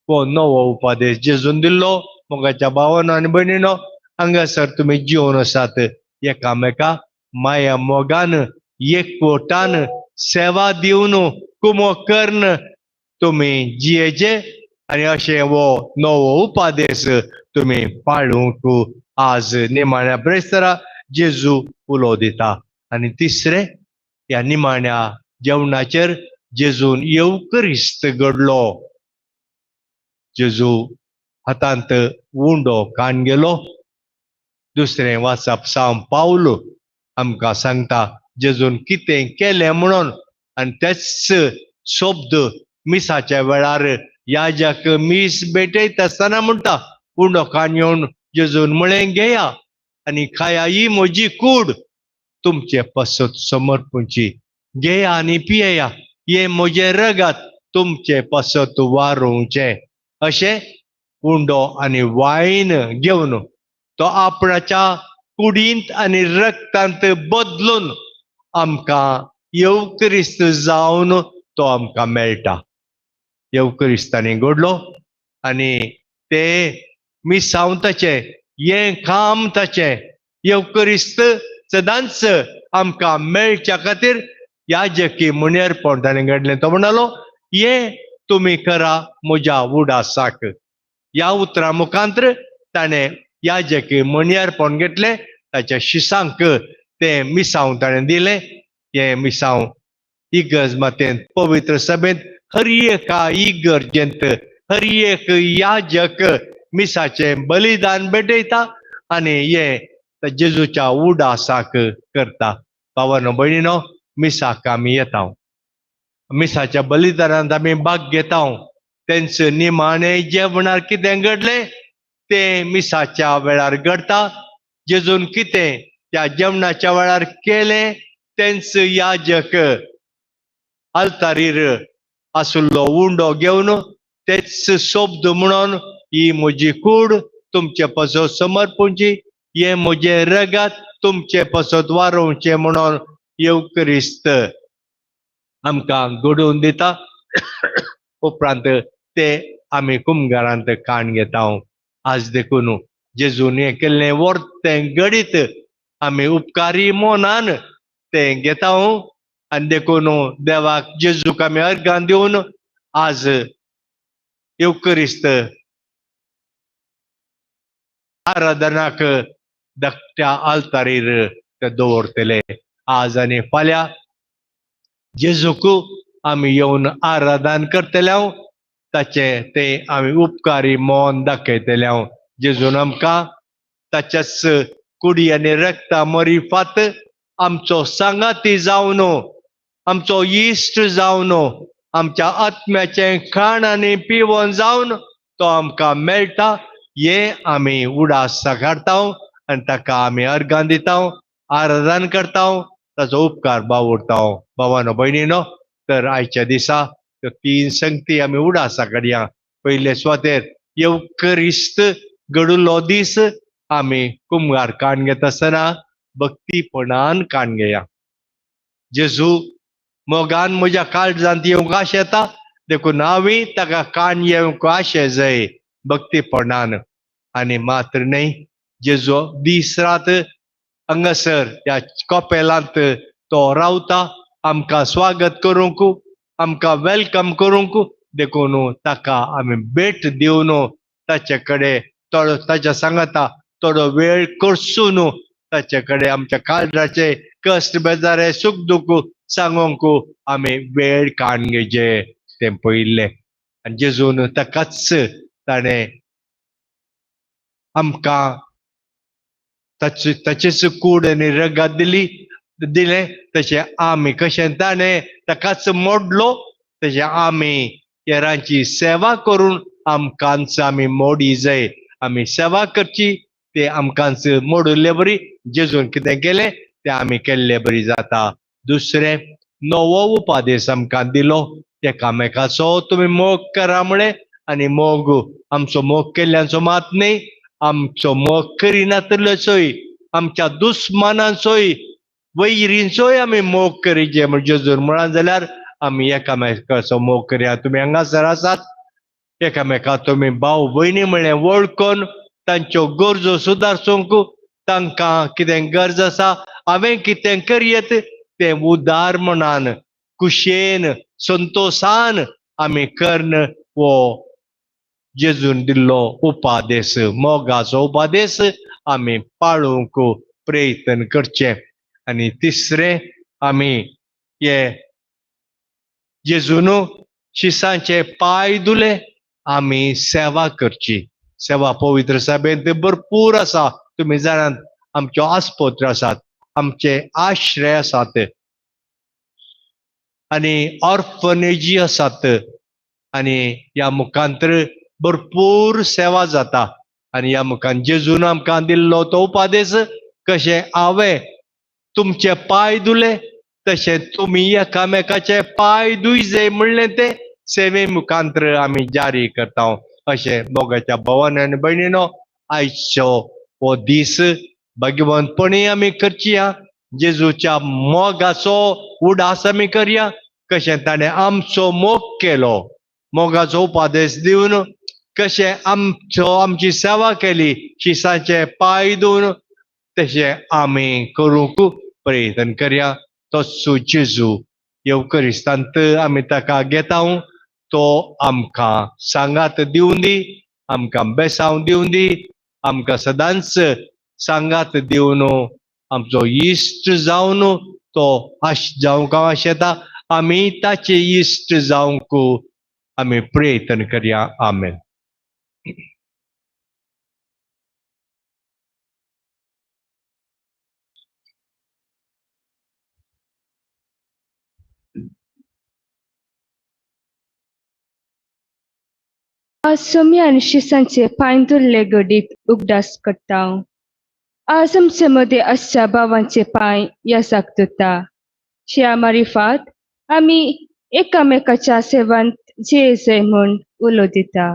हो नवो उपादेश जेजून दिल्लो. मोगाच्या भावानो आनी भयणीनो हांगासर तुमी जिवन आसात एकामेका माया मोगान, एकवटान, सेवा दिवन, कुमो कर्ण तुमी जियेचे आनी अशें हो नवो उपादेश तुमी पाळूंक आज निमाण्या ब्रेस्तरा जेजू उलो दिता. आनी तिसरें, ह्या निमाण्या जेवणाचेर जेजून येवक्रिस्त घडलो. जेजू हातांत उंडो कान गेलो. दुसरें वाचप सांव पावल आमकां सांगता जेजून कितें केलें म्हणून. आनी तेच शब्द मिसाच्या वेळार याजक मीस भेटयता आसतना म्हणटा, उंडो कान येवन जेजून म्हळें घेया आनी खाया, ही म्हजी कूड तुमचे पासत समर्पणची. घेया आनी पियेया, हें म्हजें रगत तुमचे पासत वारोवचें. अशें उंडो आनी वायन घेवन तो आपणाच्या कुडींत आनी रक्तांत बदलून आमकां येवक्रिस्त जावन तो आमकां मेळटा. येवक्रिस्तांनी घडलो आनी ते मिसांव ताचें, हें काम ताचें. येवक्रिस्त सदांच आमकां मेळच्या खातीर याजकी मुनेरपण ताणें घडलें. तो म्हणालो हें तुमी करा म्हज्या उडासाक. ह्या उतरां मुखांत्र ताणें याजकी मुनेरपण घेतलें. ताच्या शिसांक तें मिसांव ताणें दिलें. हें मिसांव इगर्ज मातेंत पवित्र सभेंत हर एका इगर्जेंत हर एक याजक मिसाचें बलिदान भेटयता आनी हें जेजूच्या उडासाक करता. भावानो भयणीनो मिसाक आमी येता. मिसाच्या बलिदानांत आमी भाग घेता, तेंच निमाणें जेवणार कितें घडलें तें मिसाच्या वेळार घडता. जेजून कितें त्या जेवणाच्या वेळार केलें तेंच याजक आल्तारीर आशिल्लो उंडो घेवन तेच शब्द म्हणून ही म्हजी कूड तुमचे पासत समर्पूंची, हें म्हजें रगत तुमचे पासत वारोवचें म्हणून येवक्रिस्त आमकां घडोवन दिता. उपरांत ते आमी कुमगारांत काण घेता. आज देखून जेजून हें केल्लें वर्तें घडीत आमी उपकारी मनान तें घेता आनी देखून देवाक जेजूक आमी अर्गां दिवन आज येवक्रिस्त आराधनाक धाकट्या आल्तारीर ते दवरतले. आज आनी फाल्यां जेजूक आमी येवन आराधन करतले, ताचें तें आमी उपकारी मन दाखयतले. जेजून आमकां ताच्याच कुडी आनी रक्ता मरिफात आमचो सांगाती जावन, आमचो इश्ट जावन, आमच्या आत्म्याचें खाण आनी पिवन जावन तो आमकां मेळटा. हें आमी उडास काडटा आनी ताका आमी अर्गां दिता, आराधन करता, ताचो उपकार बावुरता. भावानो भयणीनो, तर आयच्या दिसा त्यो तीन संगती आमी उडासा काडया. पयले सुवातेर येवक्रिस्त घडुल्लो दीस आमी कुमगार काण घेता आसतना भक्तीपणान काण घेया. जेजू मोगान म्हज्या काळजांत येवंक आशेता, देखून हांवें ताका काण येवंक आशे जाय भक्तीपणान. आनी मात्र न्हय, जेजू दीस रात हांगासर ह्या कपेलांत तो रावता, आमकां स्वागत करूंक, आमकां welcome करूंक. देखून ताका आमी भेट दिवन ताचे कडेन थोडो ताच्या सांगाता थोडो वेळ करसून ताचे कडेन आमच्या काळजाचे कश्ट बेजारे सुख दुख सांगूंक आमी वेळ काण घेवचे तें पळयल्लें. आनी जेजून ताकाच ताणें आमकां ताचेच कूड आनी रगत दिली दिलें. तशें आमी कशें ताणें ताकाच मोडलो, तशें आमी हेरांची सेवा करून आमकांच आमी मोडी जाय. आमी सेवा करची ते आमकांच मोडिल्ले बरी जेजून कितें केलें तें आमी केल्ले बरी जाता. दुसरें, नवो उपादेश आमकां दिलो, एकामेकाचो तुमी मोग करा म्हळें. आनी मोग आमचो मोग केल्ल्यांचो मात न्हय, आमचो मोग करिनातल्लोचोय, आमच्या दुस्मानांचोय वैरींचोय आमी मोग करीचे. म्हणजे जेजून म्हळां जाल्यार आमी एकामेकाचो मोग करया. तुमी हांगासर आसात, एकामेका तुमी भाव भयणी म्हळें वळखून तांच्यो गरजो सुदारसूंक, तांकां कितें गरज आसा, हांवें कितें करयेत तें उदार मनान खुशयेन संतोशान आमी कर्ण हो जेजून दिल्लो उपादेश, मोगाचो उपादेश आमी पाळूंक प्रयत्न करचें. आनी तिसरें, आमी हे जेजून शिसांचे पांय धुले, आमी सेवा करची. सेवा पवित्र सभेंत भरपूर आसा, तुमी जाणात. आमच्यो आस्पत्रो आसात, आमचे आश्रय आसात आनी ऑर्फनेजी आसात आनी ह्या मुखांतर भरपूर सेवा जाता. आनी ह्या मुखान जेजून आमकां दिल्लो तो उपादेश, कशें हांवें तुमचे पांय धुले तशें तुमी एकामेकाचे पांय धुयजे म्हणलें तें सेवे मुखांतर आमी जारी करता. अशें मोगाच्या भावान आनी भयणीनो, आयचो हो दीस भाग्यवंतपणी आमी करचया. जेजूच्या मोगाचो उडास आमी करया, कशें ताणें आमचो मोग केलो, मोगाचो उपादेश दिवन कशें आमचो आमची सेवा केली, शिसांचे पांय धुवन, तशें आमी करूंक प्रयत्न करया. तोच जेजू येवक्रिस्तांत आमी ताका घेता, तो आमकां सांगात दिवन दी, आमकां बेसांव दिवन दी, आमकां सदांच सांगात दिवन आमचो इश्ट जावन तो आश जावंक हांव आशेता, आमी ताचे इश्ट जावंक आमी प्रयत्न करया. आमेन. आज सोम्यान शिसांचे पांय धुल्ले घडीत उगडास करता. आज आमचे मदें आसच्या भावांचे पांय यासाक धुता. ह्या मारिफात आमी एकामेकाच्या सेवांत जे जाय म्हूण उलो दिता.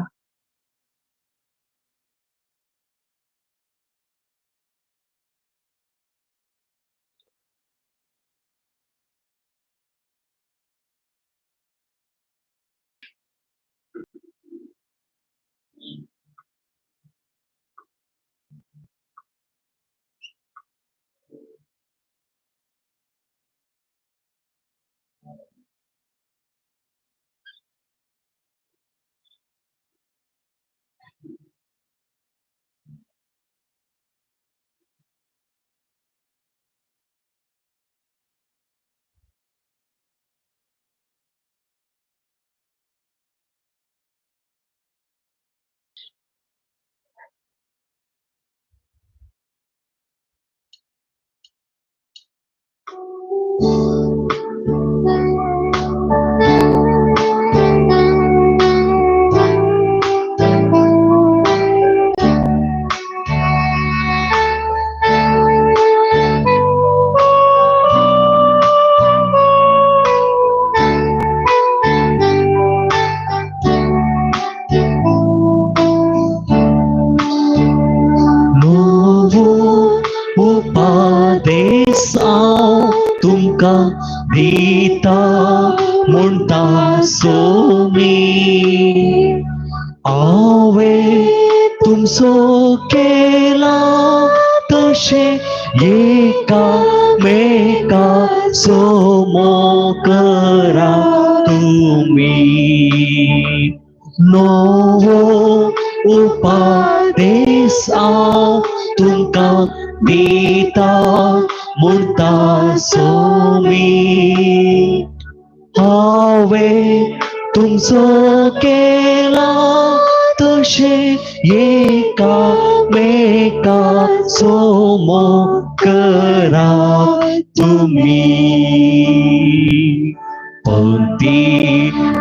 नोवो उपादेस हांव तुमकां दिता म्हणटा सोमी, हांवें तुमचो केला तशें एकामेका सोमो करा तुमी. नोवो उपादेस हांव तुमकां दिता म्हणटा सोमी, हांवें तुमचो केला तशें एकामेका सोमो करा तुमी. पंती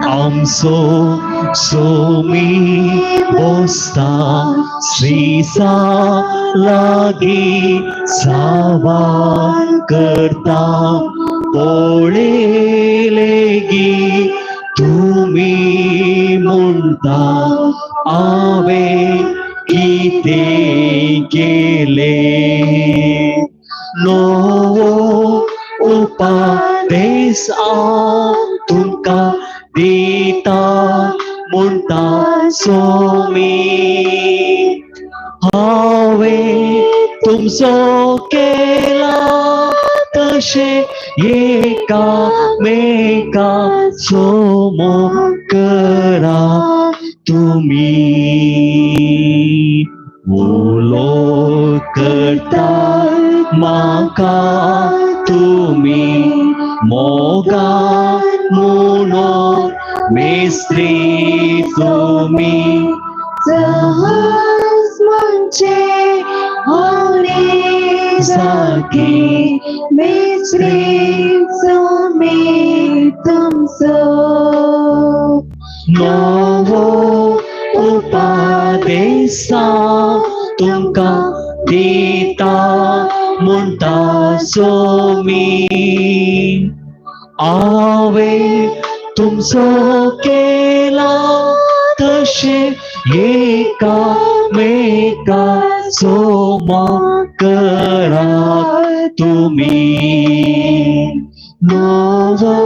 आमचो सोमी बोसता श्रीसा लागीं सावार करता, पळयलेगी तुमी म्हणटा हांवें कितें केलें. नोवो उपादेस हांव तुमकां दिता म्हणटा सोमी, हांवें तुमचो केला तशें एकामेका सोमो करा तुमी. उलो करता म्हाका तुमी मोगा म्हणून मेस्त्री तुमी, जहाज म्हणजे होणे सारखे मेस्त्री तुमी तुमचो. नोवो उपादेस हांव तुमकां दिता म्हणटा सोमी, हांवें तुमचो केला तशें एकामेका सोमो करा तुमी. नोवो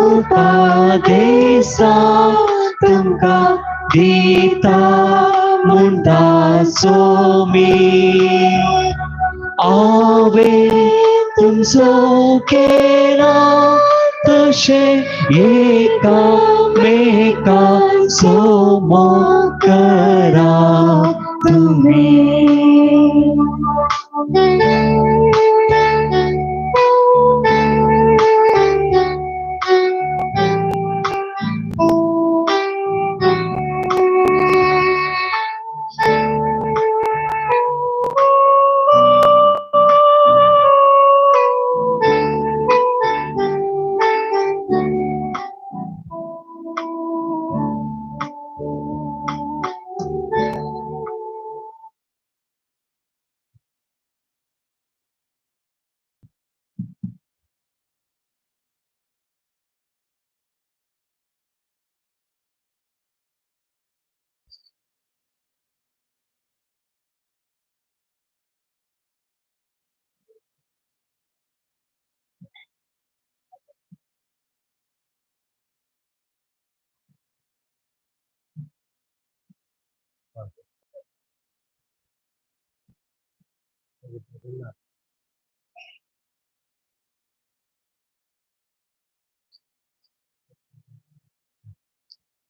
उपादेस हांव तुमकां दिता म्हणटा सोमी, हांवें तुमचो केला तशें एकामेका सोमो करा तुमी.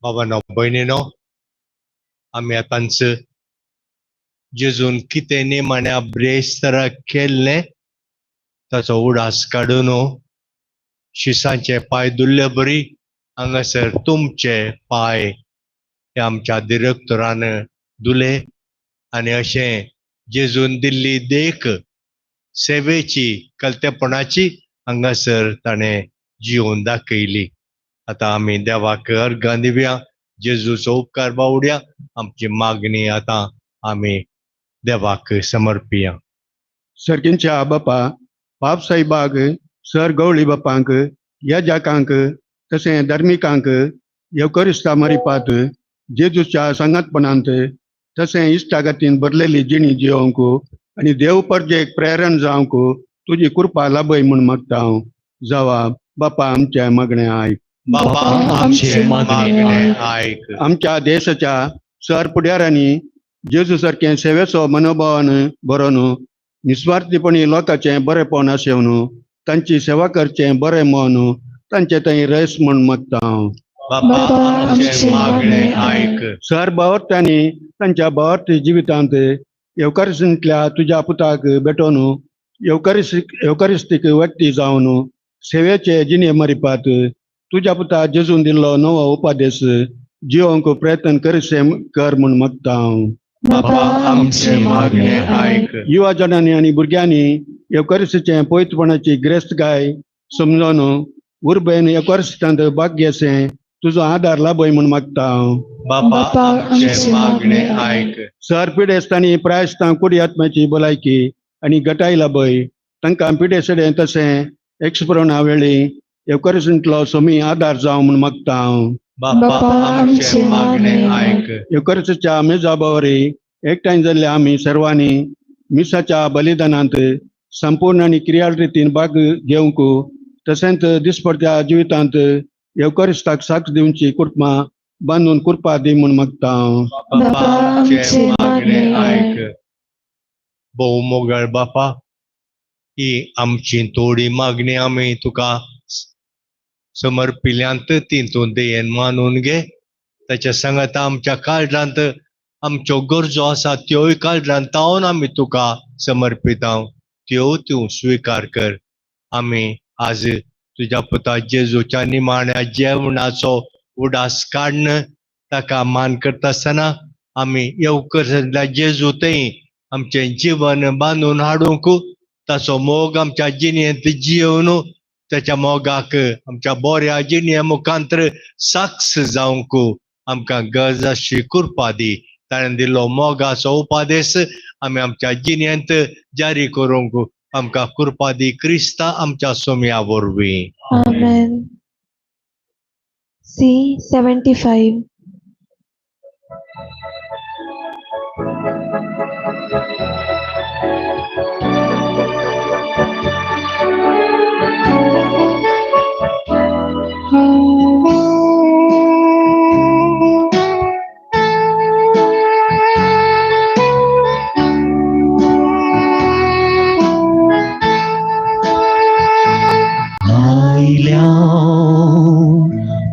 बाबानो भयणीनो, आमी आतांच जेजून कितें निमाण्या ब्रेस्तराक केल्लें ताचो उडास काडून शिसांचे पांय धुल्ले बरी हांगासर तुमचे पांय हे आमच्या दिरक्तरान धुले आनी अशें जेजून दिल्ली देख सेवेची कलतेपणाची हांगासर ताणें जिवन दाखयली. आतां आमी देवाक अर्गां दिवया, जेजूचो उपकार बावड्या, आमची मागणी आतां आमी देवाक समर्पिया. सर्गींच्या बापा, पाप साहेबाक, सर गवळी बापांक, याजाकांक तशें धार्मिकांक येवकरिस्ता मारिपात जेजूच्या सांगातपणांत तशें इश्टागतीन भरलेली जिणी जियोवंक आनी देव परजेक प्रेरण जावंक तुजी कृपा लाभय म्हूण मागता हांव. जावा बापा आमच्या मागणें आयक. बापा आमचें मागणें आयक. आमच्या देशाच्या सर फुडाऱ्यांनी जेजू सारकें सेवेचो मनोभावान बरोवन निस्वार्थीपणी लोकांचें बरेपण आशेवन तांची सेवा करचें बरें मन तांचे थंय रस म्हूण मागता हांव. बापा आमचें मागणें आयक. सर भावार्थ्यांनी तांच्या भावार्थी जिवितांत येवकारिस्तांतल्या तुज्या पुताक भेटोवन येवकारिस्तीक व्यक्ती जावन सेवेचे जिणे मारिपात तुज्या पुता जेजून दिल्लो नवो उपादेश जिवंक प्रयत्न करिशें कर म्हूण मागता हांव. बापा आमचें मागणें आयक. युवा जणांनी आनी भुरग्यांनी येवकारिस्ताचें पवित्रपणाची गिरेस्तकाय समजून उर्बेन येवकारिस्तांत भाग घेसें तुजो आदार लाभय म्हूण मागता हांव. बापा आमचें मागणें आयक. सर पिडेस्तांनी प्रायस्तां कुडी आत्म्याची भलायकी आनी गटाय लाभय, तांकां पिडेसडें तशें एक्सप्रणा वेळी येवकारिस्तांतलो समी आदार जावं म्हूण मागता हांव. बापा आमचें मागणें आयक. येवकारिस्ताच्या मेजाबावरी एकठांय जाल्ल्या आमी सर्वांनी मिसाच्या बलिदानांत संपूर्ण आनी क्रियाळ रितीन भाग घेवंक तशेंच दिसपडत्या जिवितांत येवकारिस्ताक साक्ष दिवची कुटुंबां बांदून कृपा दी म्हूण मागता हांव. बापा आमचें मागणें आयक. भोव मोगाळ बापा, ही आमची थोडी मागणी आमी तुका समर्पिल्यांत ती तूं दयेन मानून घे. ताच्या सांगाता आमच्या काळजांत आमच्यो गरजो आसा त्योय काळजांत तावन आमी तुका समर्पिता, त्यो तूं स्विकार कर. आमी आज तुज्या पुता जेजूच्या निमाण्या जेवणाचो उडास काडन ताका मान करता आसतना आमी येवकर जेजू थंय आमचें जिवन बांदून हाडूंक ताचो मोग आमच्या जिणेंत जियोवन ताच्या मोगाक आमच्या बऱ्या जिणे मुखांतर साक्ष जावंक आमकां गरज आशी कृपा दी. ताणें दिल्लो मोगाचो उपादेश आमी आमच्या जिणेंत जारी करूंक आमकां कृपा दी क्रिस्ता आमच्या सोम्या वरवीं. आमेन. C 75.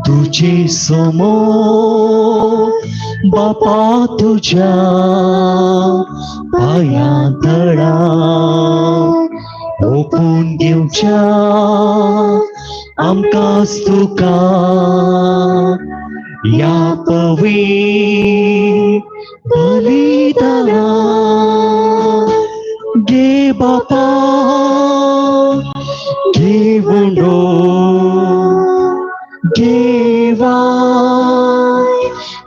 तुझे समोर बापा तुझ्या पांयां तळा ओपून घेवच्या आमकांच तुका ह्या पवित्र बलिदाना. घे बापा घेवन घेवा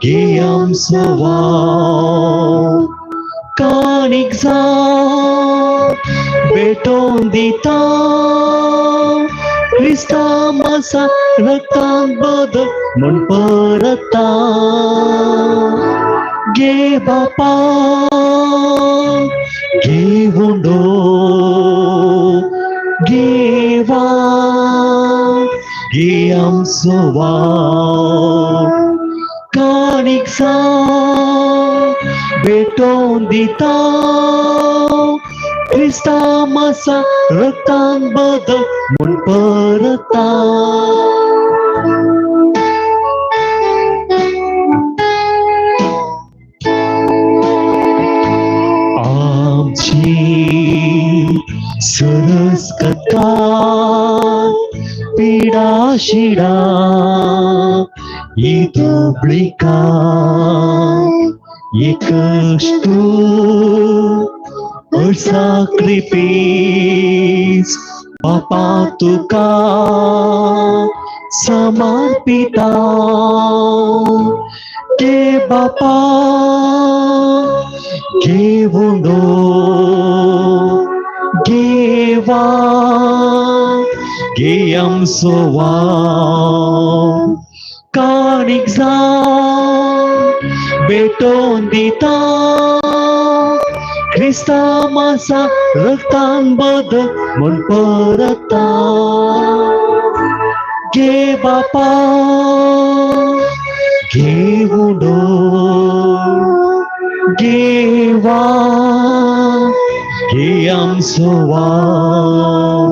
घे आमचो वाव काणीक जावं भेटोवन दिता क्रिस्ता मासा रक्तान बदल म्हूण परता. घे बापा घेवन घेवा घे आमचो वाव काणीक जावं भेटोवन दिता क्रिस्तामासा रक्तान बदल म्हूण परता. आमची सरस कथा पिडा शिडा ही दुबळिका एकच तूं साक्रिफीस बापा तुका समर्पिता के बापा घेऊन घेवा घे आमचो वाव काणीक जावन भेटोवन दिता क्रिस्तामासा रक्तान बदल म्हूण परता. घे बापा घेऊन घेवा घे आमचो वाव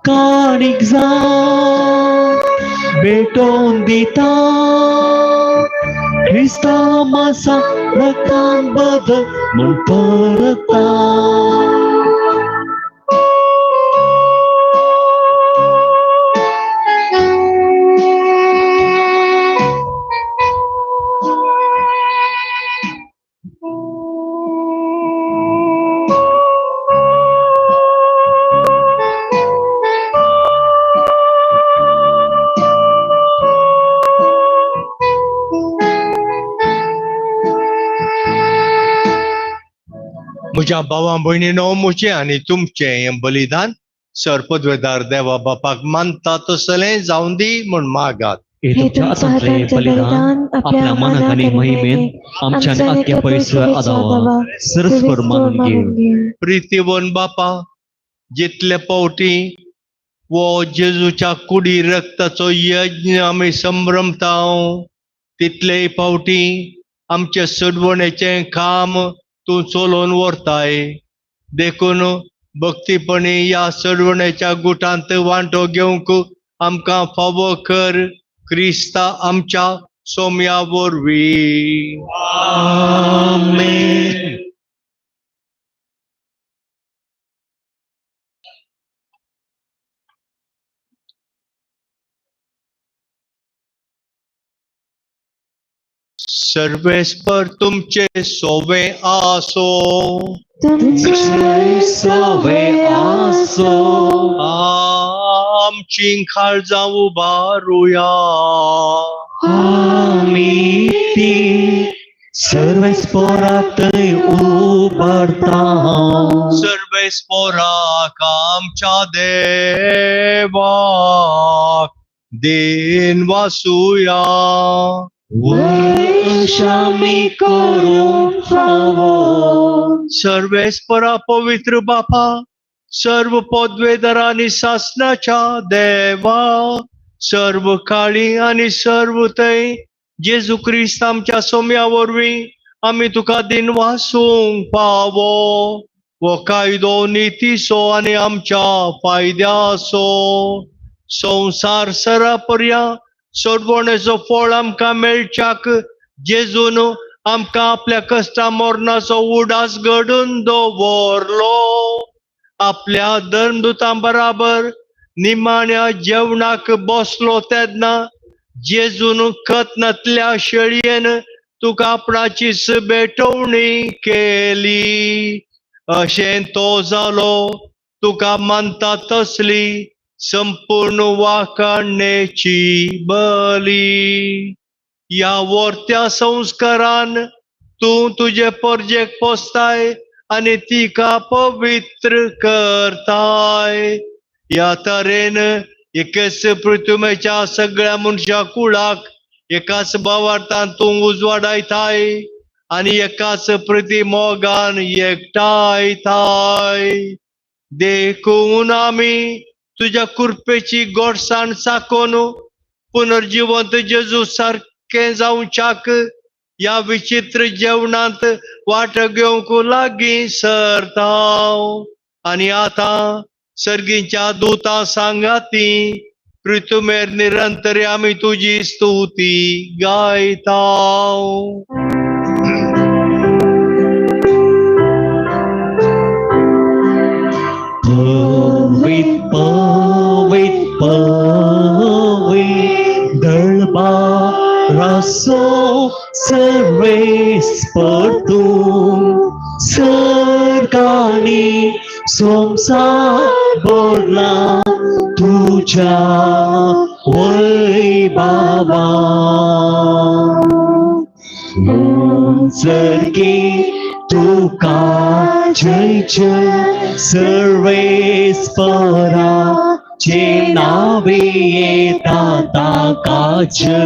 काणीक जावन भेटोवन दिता क्रिस्तामासा रक्तान बदल म्हूण परता. म्हज्या भावा भयणीनो म्हजें आनी तुमचें हें बलिदान सर्पद्वेदार देवा बापाक मानता तसलें जावन दी म्हूण मागात. हे तुमच्या हातांतलें बलिदान आपल्या मनाक आनी महिमेन आमच्या आख्या पयसो आदावा सरस्वर मानून घे. प्रितीवन बापा जितले पावटी वो जेजूच्या कुडी रक्ताचो यज्ञ आमी संभ्रमता तितलेय पावटी आमचे सोडवणेचें काम तूं चलोवन व्हरताय. देखून भक्तीपणी ह्या सोडवणेच्या गुटांत वांटो घेवंक आमकां फावो कर क्रिस्ता आमच्या सोम्या वरवीं. आमेन. सर्वेस्पर तुमचे सोवे आसो. तुमचे सोवे आसो. आमची काळजां उबारुया. आमी ती सर्वेस्परातय उबारता. सर्वेस्पराक आमच्या देवाक then वासुया. वशामी करूंक फावो. सर्वेस्परा पवित्र बापा सर्व पदवेदार आनी सासनाच्या देवा सर्व काळी आनी सर्व थंय जेजू क्रिस्त आमच्या सोम्या वरवीं आमी तुका दिन वासूंक पावो. हो कायदो नितीचो आनी आमच्या फायद्याचो संवसार सरा पर्या सोडवणेचो फळ आमकां मेळच्याक जेजून आमकां आपल्या कश्टा मरणाचो उडास घडून दवरलो. आपल्या धर्मदुतां बराबर निमाण्या जेवणाक बसलो तेन्ना जेजून खतनांतल्या शेळयेन तुका आपणाचीच भेटवणी केली. अशें तो जालो तुका मानता तसली संपूर्ण वाखाणेची बली. ह्या वर्त्या संस्कारान तूं तुजे परजेक पोसताय आनी तिका पवित्र करताय. ह्या तरेन एकेच पृथ्वीच्या सगळ्या मनशा कुळाक एकाच भावार्थान तूं उजवाडायताय आनी एकाच प्रतिमोगान एकठांयताय. देखून आमी तुज्या कृपेची गोडसाण चाकोन पुनर्जिवंत जेजू सारकें जावच्याक ह्या विचित्र जेवणांत वाट घेवंक लागीं सरताव. आनी आतां सर्गीच्या दुतां सांगाती पृथ्वीर निरंतर आमी तुजी स्तुती गायताव. पवित पवित पवित दळबारासो सर्वेस्पर तूं सर्गांनी संवसार भरला तुज्या वैभवान. सर्गी तुका जय जय सर्वेस्पराचे नावे येता ताका जय.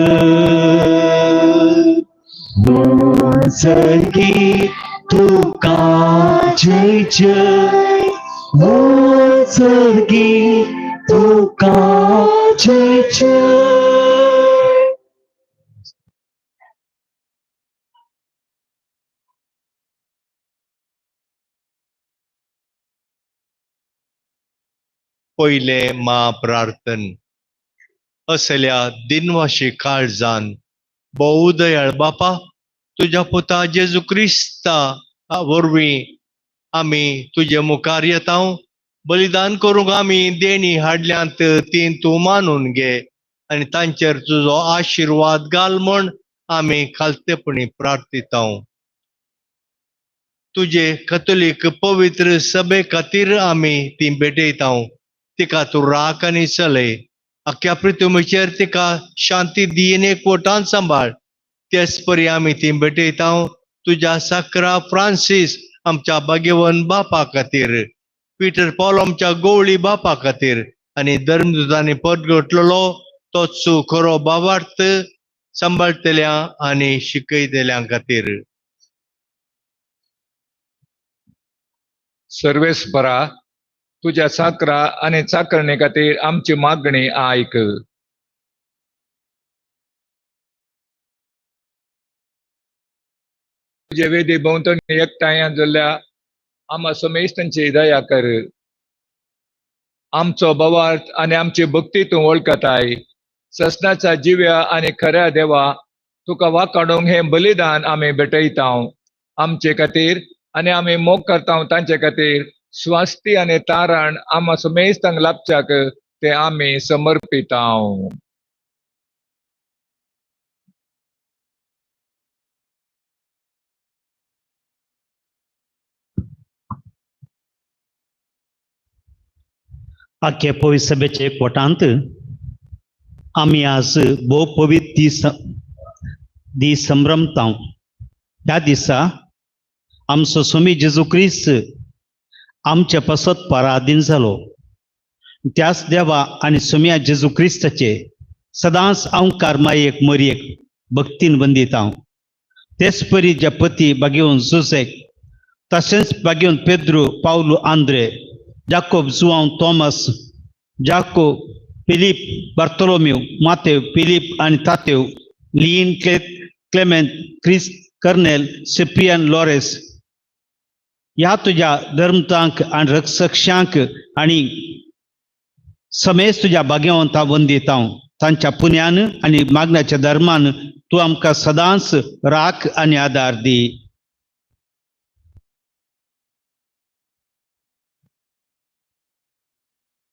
सर्गी तुका जय जय, सर्गी तुका जय जय. पयलें म्हाप्रार्थन. असल्या दिनवाशी काळजान भोव दयाळ बापा, तुज्या पुता जेजू क्रिस्ता वरवीं आमी तुजे मुखार येता. बलिदान करूंक आमी देणी हाडल्यांत ती तूं मानून घे आनी तांचेर तुजो आशिर्वाद घाल म्हूण आमी खालतेपणी प्रार्थिता. तुजे कथोलीक पवित्र सभे खातीर आमी ती भेटयता. तिका तूं राख आनी चलय. आख्या पृथ्वीचेर तिका शांती दी आनी एकवटान सांबाळ. तेच परी आमी ती भेटयता तुज्या साकरा फ्रांसीस आमच्या भाग्यवन बापा खातीर, पीटर पॉल आमच्या गोवळी बापा खातीर आनी धर्मदुतांनी परगटलेलो तोच खरो भावार्थ सांबाळटल्या आनी शिकयतल्या खातीर. सर्वेस्परा, तुज्या साकरा आनी चाकरणे खातीर आमची मागणी आयक. तुजे वेदी भोंवतणी एकठांय जाल्ल्या आमा समेस्तांची दया कर. आमचो भावार्थ आनी आमची भक्ती तूं वळखताय. ससनाच्या जिव्या आनी खऱ्या देवा, तुका वाकाडूंक हें बलिदान आमी भेटयता. आमचे खातीर आनी आमी मोग करता तांचे खातीर स्वास्थी आनी तारण आमा समेस्तांक लाभच्याक ते आमी समर्पिता. आख्या पवित्र सभेच्या एकवटांत आमी आज भोव पवित्र दीस संभ्रमता. ह्या दिसा आमचो स्वामी जेजू क्रिस्त आमच्या पासत पराधीन जालो. त्याच देवा आनी स्वाम्या जेजू क्रिस्ताचे सदांच अंकार मायेक मरयेक भक्तीन वंदिता. तेच परी ज्या पती बागेवन जुसेक, तशेंच बागेवन Pedro, Paulo, Andre, Jacob, Joao, Thomas, Jacob, Philip, Bartholomew, Matew, Philip आनी तातेव, लीन, क्लेमेंत, क्रिस्त, कर्नेल, सिप्रियन, लॉरेस ह्या तुज्या धर्मतांक आनी रक्षक्षांक आनी समेज तुज्या भाग्यवंता वंदिता. तांच्या पुण्यान आनी मागण्याच्या धर्मान तूं आमकां सदांच राख आनी आदार दी.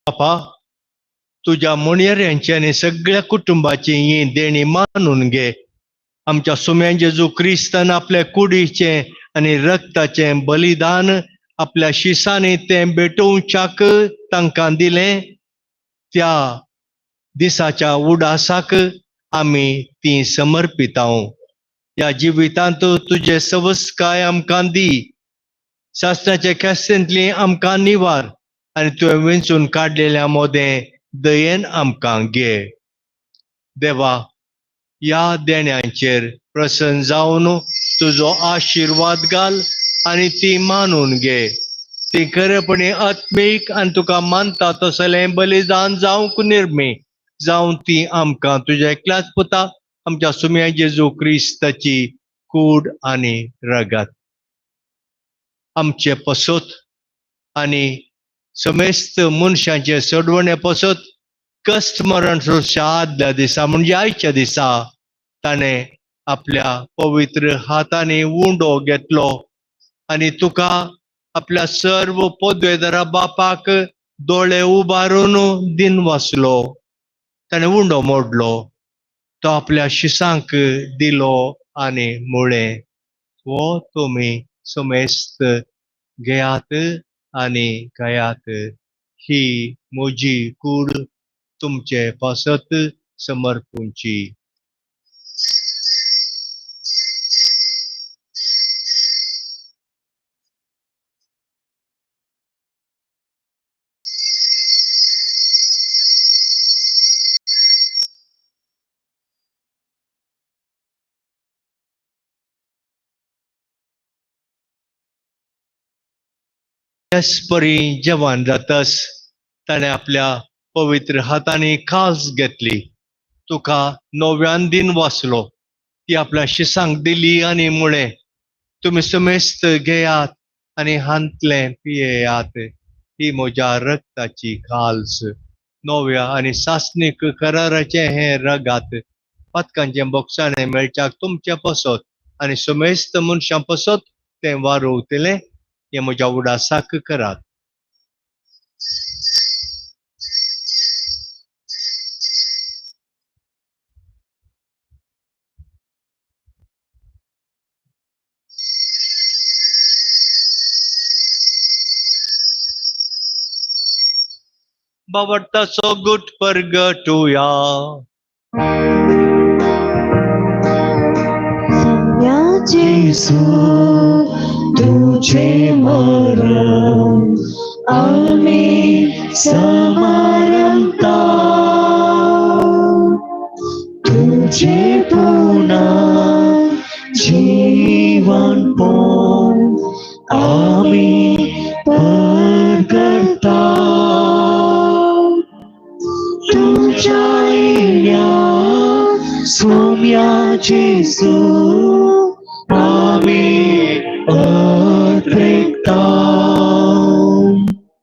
बापा, तुज्या मुणयेऱ्यांची आनी सगळ्या कुटुंबाची ही देणी मानून घे. आमच्या सुम्या जेजू क्रिस्तान आपल्या कुडीचें आनी रक्ताचें बलिदान आपल्या शिसांनी तें भेटोवच्याक तांकां दिलें. त्या दिसाच्या उडासाक आमी ती समर्पिता. ह्या जिवितांत तुजे सवस्काय आमकां दी. सासणाच्या ख्यास्तींतली आमकां निवार आनी तुवें वेंचून काडलेल्या मोदें दयेन आमकां घे. देवा, ह्या देण्यांचेर प्रसन्न जावन तुजो आशिर्वाद घाल आनी ती मानून घे. ती खरेपणी आत्मीक आनी तुका मानता तसलें बलिदान जावंक निर्मी जावन ती आमकां तुज्या एकल्याच पुता आमच्या सुम्या जेजू क्रिस्ताची कूड आनी रगत. आमचे पसत आनी समेस्त मनशांचे सोडवणे पसत कश्ट मरण सोंसच्या आदल्या दिसा म्हणजे आयच्या दिसा ताणें आपल्या पवित्र हातांनी उंडो घेतलो आनी तुका आपल्या सर्व पदवेदारा बापाक दोळे उबारून दिन वाचलो. ताणें उंडो मोडलो, तो आपल्या शिसांक दिलो आनी म्हळें, हो तुमी समेस्त घेयात आनी खायात, ही म्हजी कूड तुमचे पासत समर्पूंची. परी जवान जातस ताणें आपल्या पवित्र हातांनी खास घेतली, तुका नव्यान दिन वाचलो, ती आपल्या शिसांक दिली आनी म्हळें, तुमी समेस्त घेयात आनी हांतलें पियेयात, ही म्हज्या रक्ताची खाल्स, नव्या आनी सासणीक कराराचें हें रगात, पातकांचें बोगसाणें मेळच्याक तुमचे पसत आनी समेस्त मनशां पसत तें वारोवतलें, हें म्हज्या उडासाक करात. बावडताचो गुट परगटुया. जेसू तुझे मरण आम्ही समारंभता, तुझे पुन्हा जीवन पण आम्ही परगटता, तुझ्या येण्या सोम्या जेसू आम्ही अद्रेकता.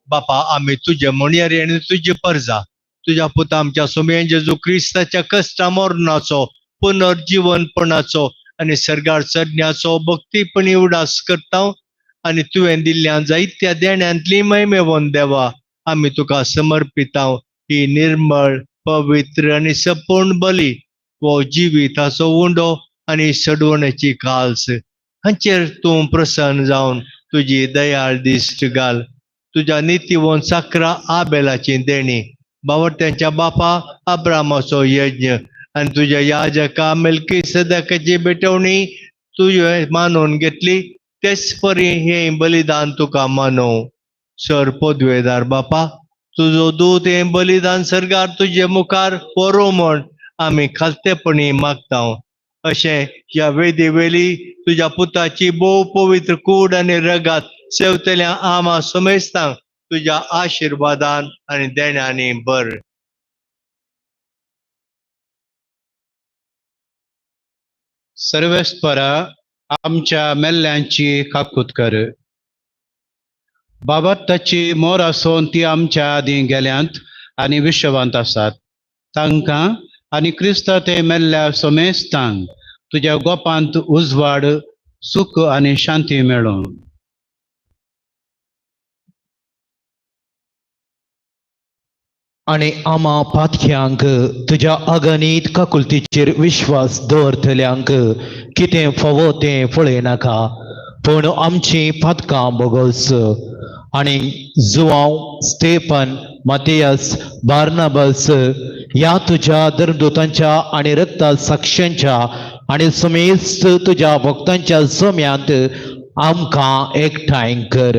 बापा, आम्ही तुझे म्हणयारी आनी तुजी परजा, तुज्या पुता आमच्या सोम्या जेजू क्रिस्ताच्या कश्टा मरणाचो, पुनर्जीवनपणाचो आनी सर्गार चडण्याचो भक्तीपणी उडास करता आनी तुवें दिल्ल्या जायत्या देण्यांतली महिमेवन देवा आमी तुका समर्पिता ही निर्मळ पवित्र आनी सपूर्ण बली, हो जिविताचो उंडो आनी सडवण्याची काल्स, हांचेर तूं प्रसन्न जावन तुजी दयाळ दिश्ट घाल. तुज्या नितीवंत साकरा आबेलाची देणी, बावडत्यांच्या बापा अब्रामाचो यज्ञ आनी तुज्या याजका मेल्की सदकाची भेटवणी तुवें मानून घेतली, तेच परी हें बलिदान तुका मानव. सर पदवेदार बापा, तुजो दूत हें बलिदान सर्गार तुजे मुखार व्हरू म्हण आमी खालतेपणी मागता. अशें ह्या वेदी वेली तुज्या पुताची भोव पवित्र कूड आनी रगात सेवतल्या आमा समेस्तांक तुज्या आशिर्वादान आनी देण्यांनी बर. सर्वेस्परा आमच्या मेल्ल्यांची काकूत कर. बाबा ताची मोर आसून ती आमच्या आदीं गेल्यांत आनी विश्वांत आसात, तांकां आनी क्रिस्ता ते मेल्ल्या समेस्तांक तुज्या गोपांत उजवाड, सुख आनी शांती मेळूं. आनी आमा पातक्यांक तुज्या अगणीत काकुलतीचेर विश्वास दवरतल्यांक कितें फावो तें पळयनाका, पूण आमचीं पातकां बोगस. आनी जुवांव, स्टेफन, मातियास, बार्नाबस ह्या तुज्या धर्मदूतांच्या आनी रक्ता साक्षांच्या आनी समेस्त तुज्या भक्तांच्या जम्यांत आमकां एकठांय कर.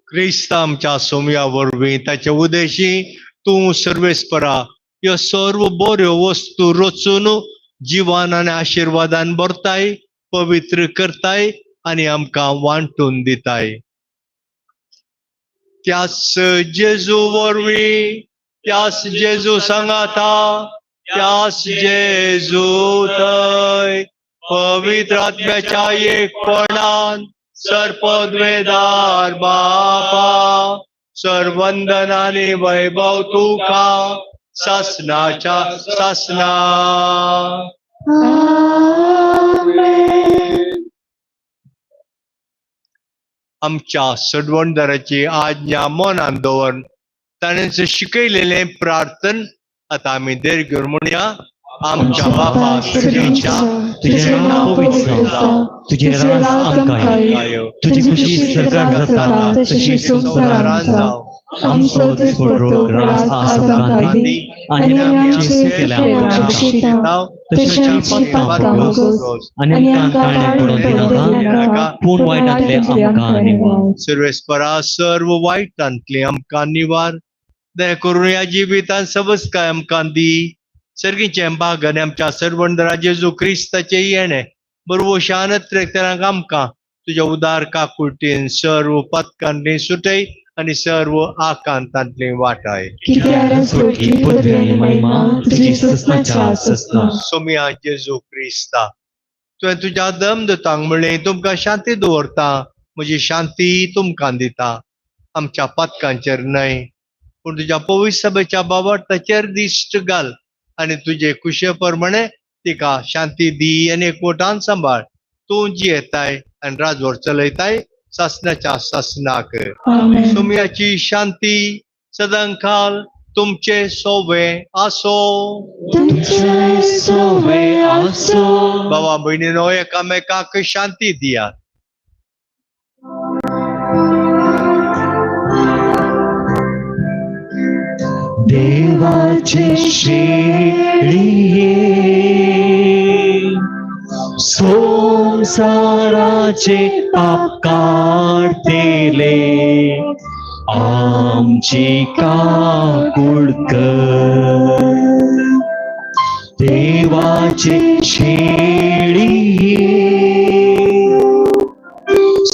क्रिस्त आमच्या सोम्या वरवीं ताचे उदेशी तूं सर्वेस्परा ह्यो सर्व बऱ्यो वस्तू रचून जिवान आनी आशिर्वादान भरताय, पवित्र करताय आनी आमकां वांटून दिताय. त्याच जेजू वरवीं, त्याच जेजू सांगाता, त्याच जेजू थंय पवित्र आत्म्याच्या एकपणान सर्पद्वेदार बापा सर्वंदनाने वैभव तुका सासनाच्या सासना. आमच्या सडवणदाराची आज्ञा मनान दवरून ताणें शिकयलेलें प्रार्थन आतां आमी देर घेवन म्हणया. आमच्या बापा स्वर्गाच्या, तुझें नांव पवित्र जावं, तुजें राज आमकां येवं, तुजी खुशी स्वर्गांत जाता तशी संवसारांत जावं. आमचो दिसपडो ग्रास आज आमकां दी आनी आमचे केल्या आमकां शिकयता तशें आमची पापां भोगोस आनी आमकां ताणें पडून दिनाका, पूण वायटांतलें आमकां निवार. सर्वेस्परा सर्व वायटांतलें आमकां निवार, दया करून ह्या जिवितांत सबस्काय आमकां दी. सर्गीचें भाग आनी आमच्या सर्वंदरा जेजू क्रिस्ताचें येणें बरवो शानत्रेकरांक आमकां तुज्या उदार काकुळटीन सर्व पथकांतली सुटय आनी सर्व आकांतांतली वाटाय. सोम्या जेजू क्रिस्ता, तुवें तुज्या दम दितांक म्हणलें तुमकां शांती दवरता, म्हजी शांती तुमकां दिता. आमच्या पथकांचेर न्हय पूण तुज्या पवित्र सभेच्या बाबा ताचेर दिश्ट घाल आनी तुजे कुशे प्रमाणे तिका शांती दी आनी एकवटान सांबाळ. तूं जियेताय आनी राजवट चलयताय सासनाच्या सासनाक. सोम्याची शांती सदांकाल तुमचे सोवे आसो. सोवे आसो. बाबा भयणीनो एकामेकाक शांती दिया. देवाचे शेळये संसाराचे पाप काडतेले आमची काकूळ कर. देवाचे शेळये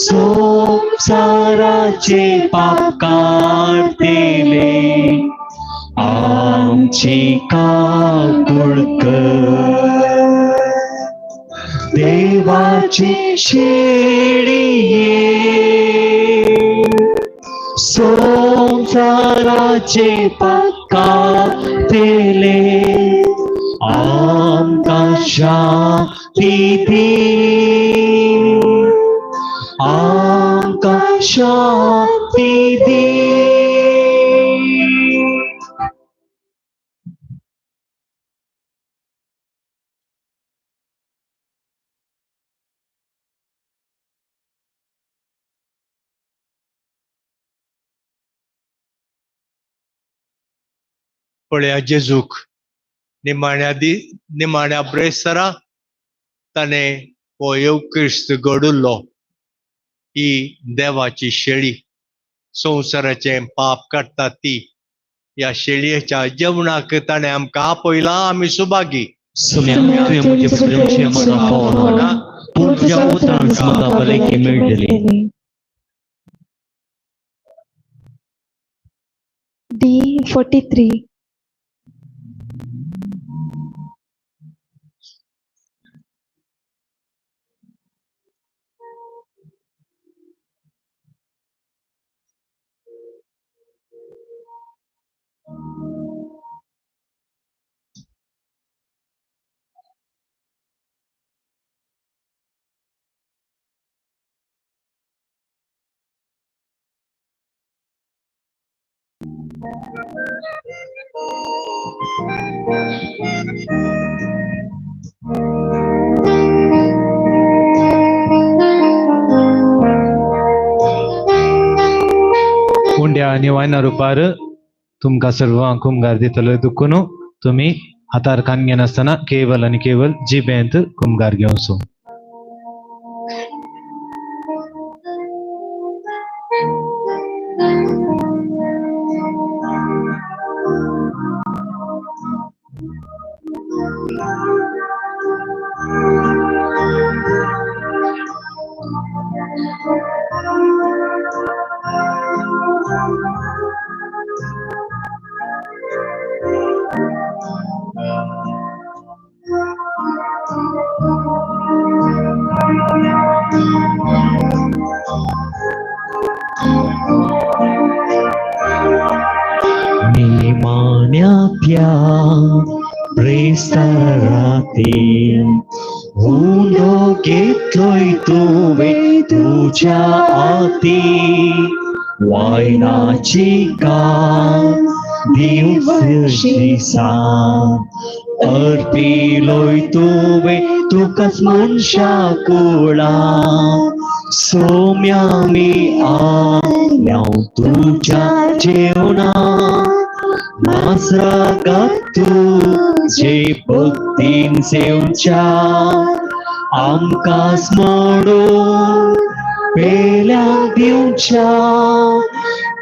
संसाराचे पाप काडतेले आमची काकूळ कर. देवाची शेळये संसाराचे पाप काडतेले आमकां शांती दी, आमकां शांती दी. पळया जेजूक निमाण्या दी निमाण्या ब्रेसरा ताणें हो येवक्रिस्त घडुल्लो. ही देवाची शेळी संवसाराचें पाप काडटा ती. ह्या शेळयेच्या जेवणाक ताणें आमकां आपयलां, आमी सुभागी. सोम्या तुवें म्हजें प्रेमचें म्हाका पावना, पूण तुज्या उतरान म्हाका भलायकी मेळटली. D43. उंड्या आनी वायना रुपार तुमकां सर्वांक कुमगार दितलो दुखून तुमी हातार कान घेनासतना केवल आनी केवल जिबेंत कुमगार घेवचो. आती उंडो घेतलोय तुवें तुज्या आती वायनाची काल दिवस अर्पिलोय तुवें तुकाच मनशा कुळा सोम्या मी आल्या तुज्या जेवणा मासरागात तुजे भक्तीन सेवच्या आमकां स्मरून पेल्या दिवच्या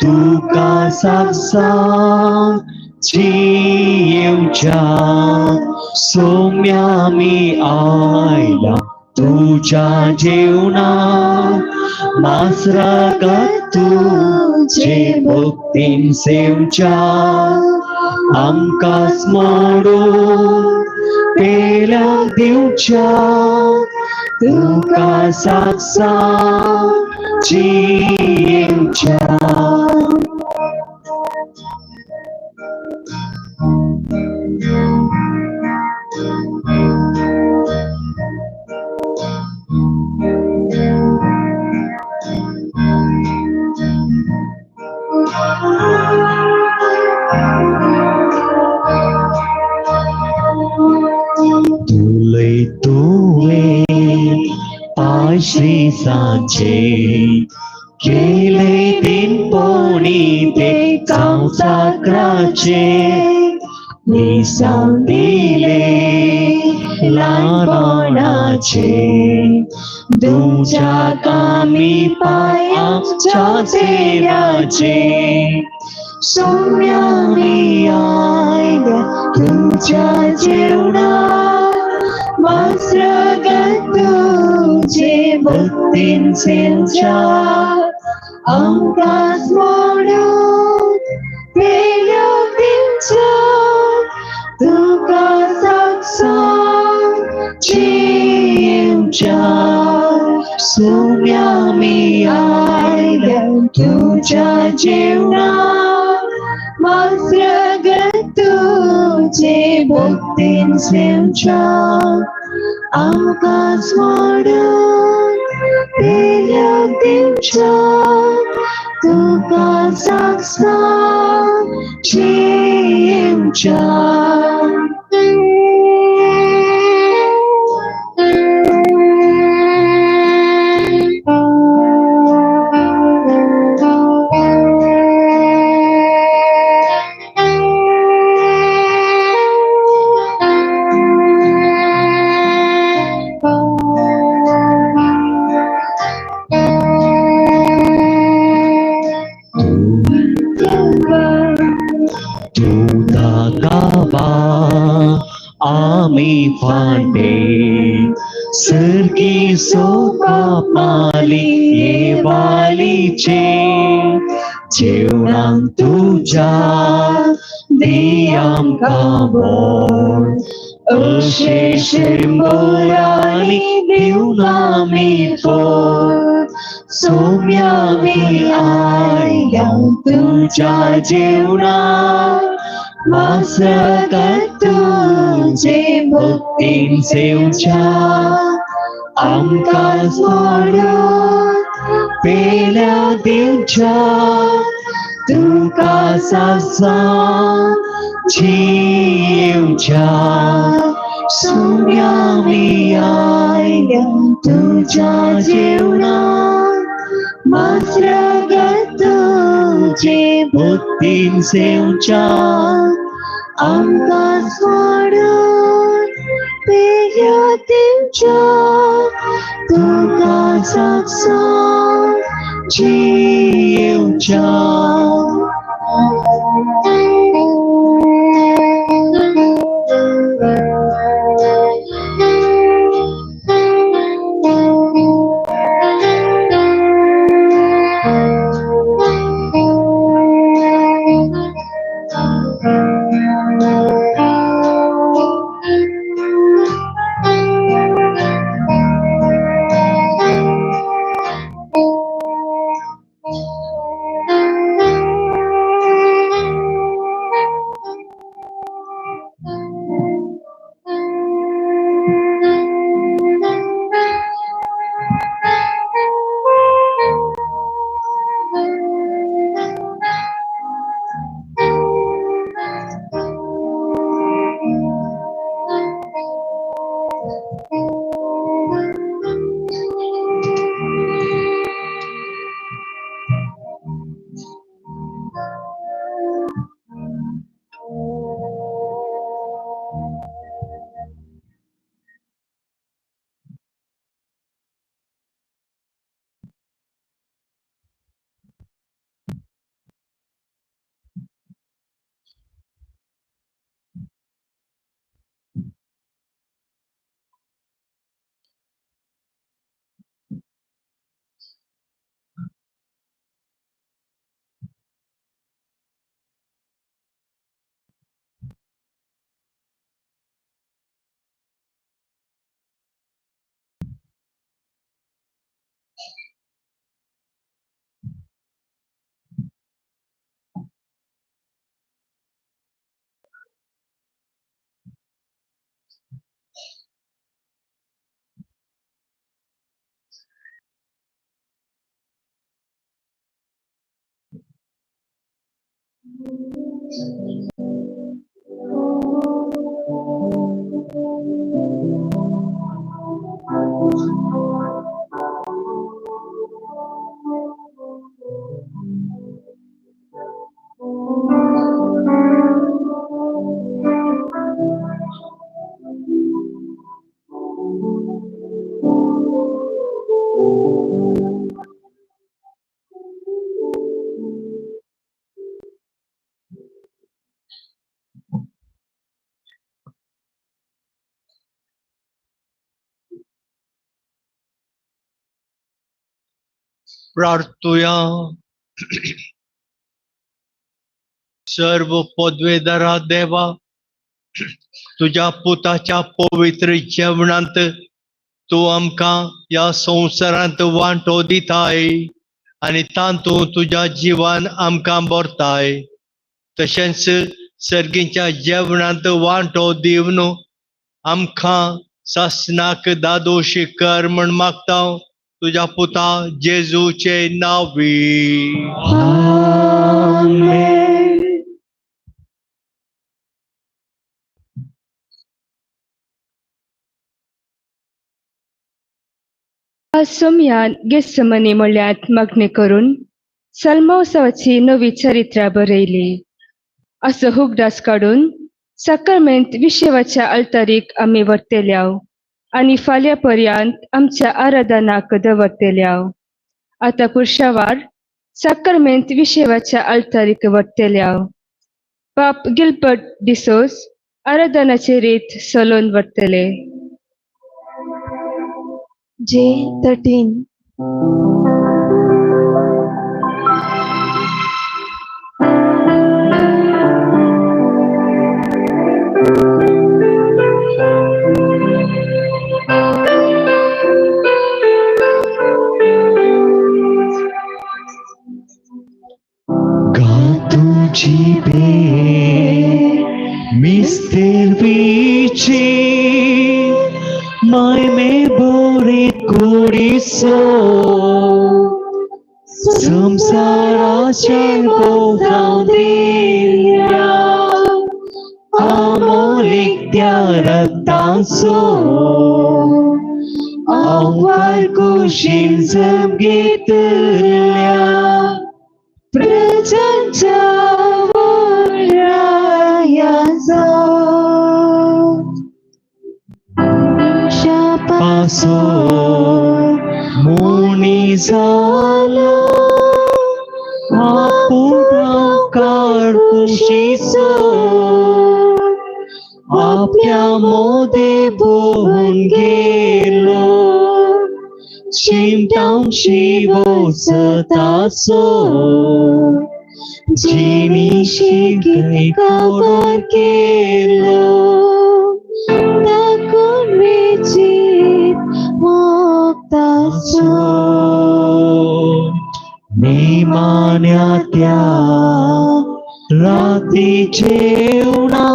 तुका साक्षात जियेवच्या सोम्या मी आयला तुझ्या जेवणा मासरागात तुजे भक्तीन सेवच्या आमकां स्मरून पेल्या दिवच्या तुका साक्षात जियेवच्या. तुलय तुवें पायश्री सांचे केले दिन पोणी ते कांसाक्राचे निसांव दिले ल्हानपणाचे तुज्या कामी पांय आमच्या चेऱ्याचे सोम्या मी आयल्या तुज्या जेवणा मासरागात तुजे भक्तीन सेवच्या आमकां स्मरून पेल्या दिवच्या तुका साक्षात जियेवच्या सोम्या मी आयल्या तुज्या जेवणा मासरागात तुजे भक्तीन सेवच्या आमकां स्मरून पेल्या दिवच्या तुका साक्षात जियेवच्या. आमी फांटे सर्गी सोपा पाली येवालीचे जेवणांक तुज्या दी आमकां बोल अशें शंबरांनी दिवन आमी फोल सोम्या मी आयल्या तुज्या जेवणा मासरागात तुजे भक्तीन सेवच्या आमकां स्मरून पेल्या दिवच्या तुका साक्षात जियेवच्या सोम्या मी आयल्या तुज्या जेवणा मासरागात तुजे भक्तीन सेवच्या आमकां स्मरून पेल्या दिवच्या तुका साक्षात जियेवच्या. प्रार्थुया. सर्व पदवेदारा देवा, तुज्या पुताच्या पवित्र जेवणांत तूं आमकां ह्या संवसारांत वांटो दिताय आनी तातूंत तुज्या जिवान आमकां भरताय. तशेंच सर्गीच्या जेवणांत वांटो दिवन आमकां सासणाक दादोशी कर म्हण मागता तुज्या पुता जेजूचे नांवी. आमेन. सोमयान गेत्समनी म्हळ्यांत मागणी करून सल्मोत्सवाची नवी चरित्रा बरयली. असो हुगडास काडून साकरमेंत विशेवाच्या अल्तारीक आमी व्हरतेल्याव आनी फाल्यां पर्यंत आमच्या आराधनाक दवरतेल्याव. आतां पुरशावार साकरमेंत विशेवाच्या अल्तारीक व्हरतेल्याव. बाप गिलबर्ट डिसोज आराधनाची रीत सलोन व्हरतले. J13. तुझी भेट मिस्तेरवीची मायमे बोरी कुडीसो संसाराचे बोजाव दिल्या आमोलीक त्या रक्ताचो आंवार कुशीन जप घेतल्या प्रजांच्या वरायाचा पासून मुनी झालो आपुणा काडकुशीचो आपल्या मोदे बोहून गेलो शिमटाम शिवोसताचो जिणी शिकी काबार केलो ताकून वेचीत मोगताचो निमाण्या त्या राती जेवणा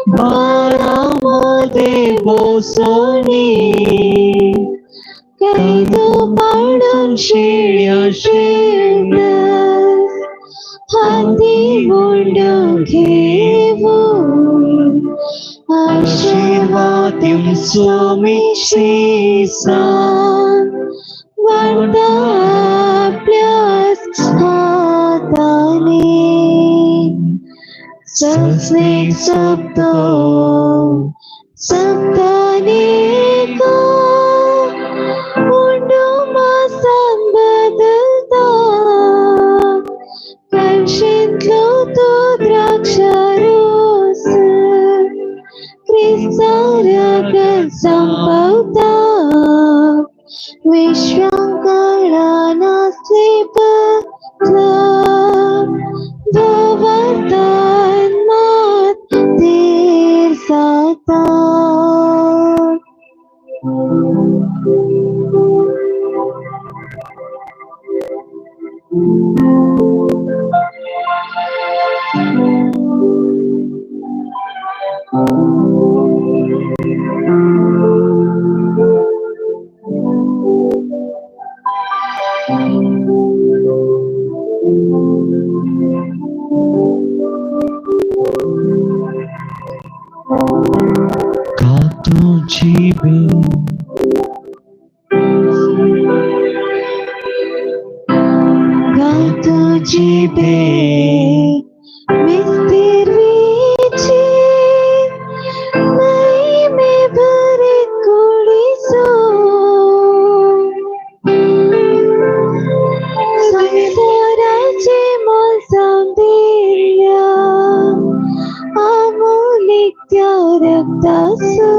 बारा मध्ये बसोनी कैदो पाडून शेळ्या शेणस हाती मुंडो घेऊन आशीर्वाद स्वामी श्रीसान वाढता आपल्याच हाताने ससने सप्तो सप्ताने का मुंडो मासान बदलता कळशेंतलो तो द्राक्षारोस क्रिस्तारगत संपवता विश्वांकाळा नासले बदल भवतान मात their जाता. तुझी भेट मिस्तिरवीची महिमे भरे कुडीचो संवसाराचे मोल जावन दिल्या आमोलीक त्या रक्ताचो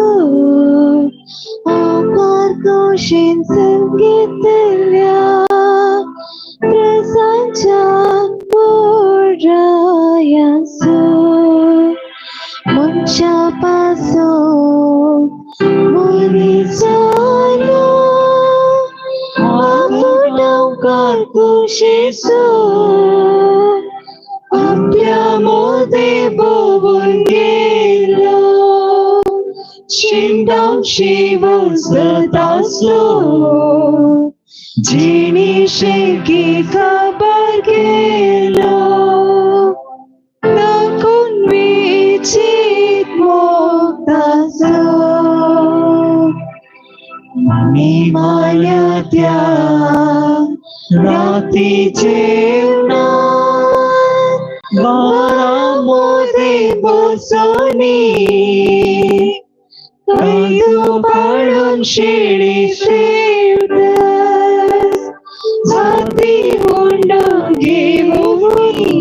आमकार कुशीन संगीतल्या प्रसांच्या पोरायांचो मनशा पासून मनीस जालो आपुणांकार कुशीचो आपल्या मोदें भोंवून गेलो शिंदांशी वचत आसलो जिणी शेकी खबर गेलो नाकून विचीत मोगताचो निमाण्या त्या राती जेवणात बारा मोदें बसोनी कैदू पाळून शेळी शेवटस हाती हुंडो घेवनी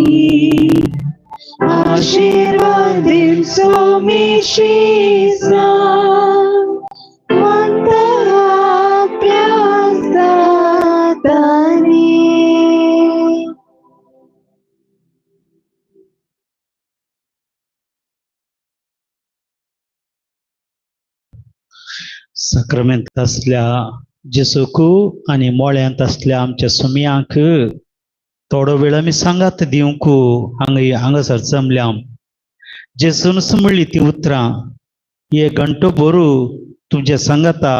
आशीर्वादीन स्वामी शिसा म्हणता आपल्या सातानी. साक्रामेंत आसल्या जेजूक आनी मोळ्यांत आसल्या आमच्या सुमयांक थोडो वेळ आमी सांगात दिवंक हांगा हांगासर जमल्या. जेजून म्हणली ती उतरां हे घंटो भरू तुमच्या सांगाता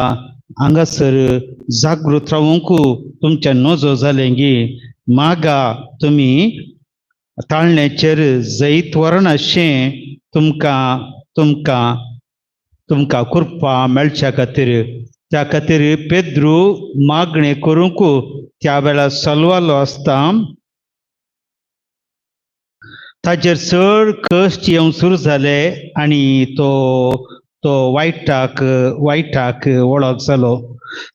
हांगासर जागृत रावूंक तुमच्या नजो जालें गी मागा तुमी ताळण्याचेर जैत वरण अशें तुमकां तुमकां तुमकां कृपा मेळच्या खातीर. त्या खातीर पेद्रू मागणें करूंक त्या वेळार सलवालो आसता ताजेर चड कश्ट येवंक सुरू जाले आनी तो तो वायटाक वायटाक वळख जालो.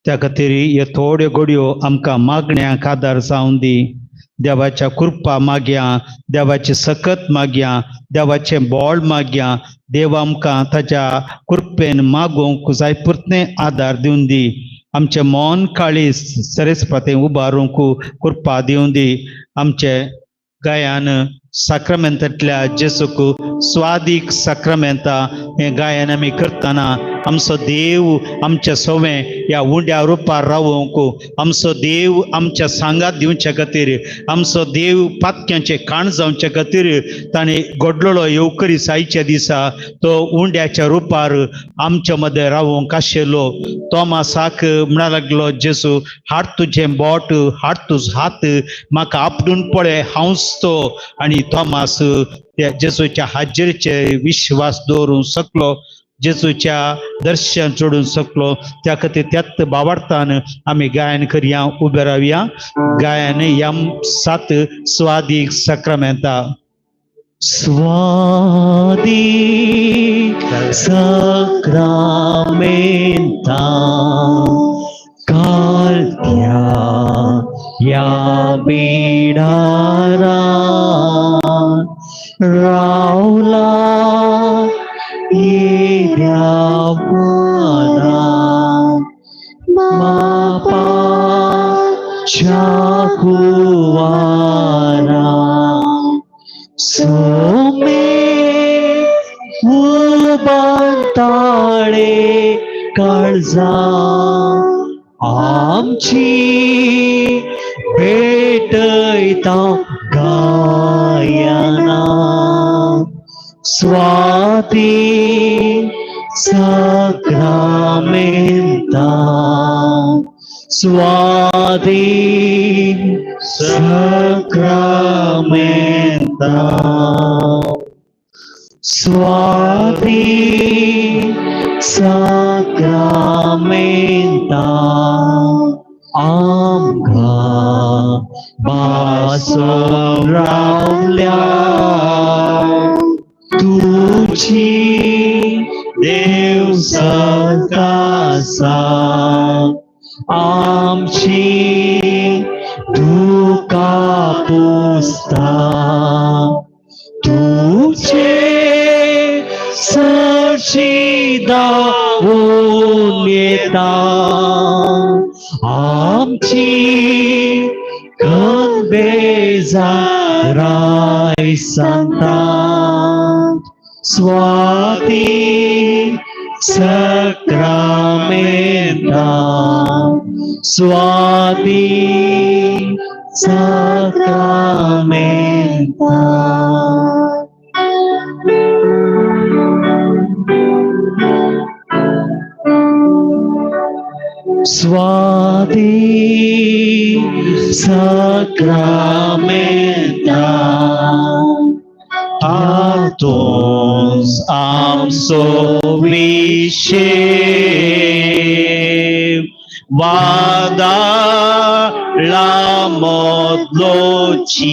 त्या खातीर ह्यो थोड्यो घडयो आमकां मागण्यांक आदार जावन दी. देवाच्या कृपा मागया, देवाची सकत मागया, देवाचें बोळ मागया. देव आमकां ताच्या कृपेन मागूंक जाय पुरतें आदार दिवन दी. आमचें मन काळीज सरेस्पातें उबारूंक कृपा दिवन दी. आमचे गायन साक्रामेंतांतल्या जेजूक स्वादीक साक्रामेंता हें गायन आमी करतना आमचो देव आमच्या सवें ह्या उंड्या रुपार रावोंक, आमचो देव आमच्या सांगात दिवचे खातीर, आमचो देव पातक्यांचे काण जावचे खातीर ताणें घडलेलो येवकरी सायच्या दिसा तो उंड्याच्या रुपार आमच्या मदें रावोंक आशिल्लो. तोमासाक म्हणा लागलो जेजू, हाड तुजें बोट, हाड तुजो हात, म्हाका आपडून पळय, हांवच तो. आनी तोमास त्या जेजूच्या हाजेरीचेर विश्वास दवरूंक शकलो, जेजूच्या दर्शन जोडूंक शकलो. त्या खातीर त्याच बावार्थान आमी गायन करया, उबे रावया. गायन यम 7 स्वादीक साक्रामेंता. स्वादीक साक्रामेंता कालत्या या बिडारा रावला येद्या मानान मापाच्या कुवारा सोमे उबांताळे काळजा आमची भेटयता गायना स्वाती साक्रामेंता स्वाती साक्रामेंता स्वाती साक्रामेंता आमकां भासोन रावल्या तुजी देव सदासा आमची दुकां पुसता तुजे सरशी धांवून येता आमची बेजाराय सांगता स्वाती सक्रामेंता स्वाती सक्रामेंता. स्वाती सक्रामेंता आतोस आमचो विशेष वादळा मदलोची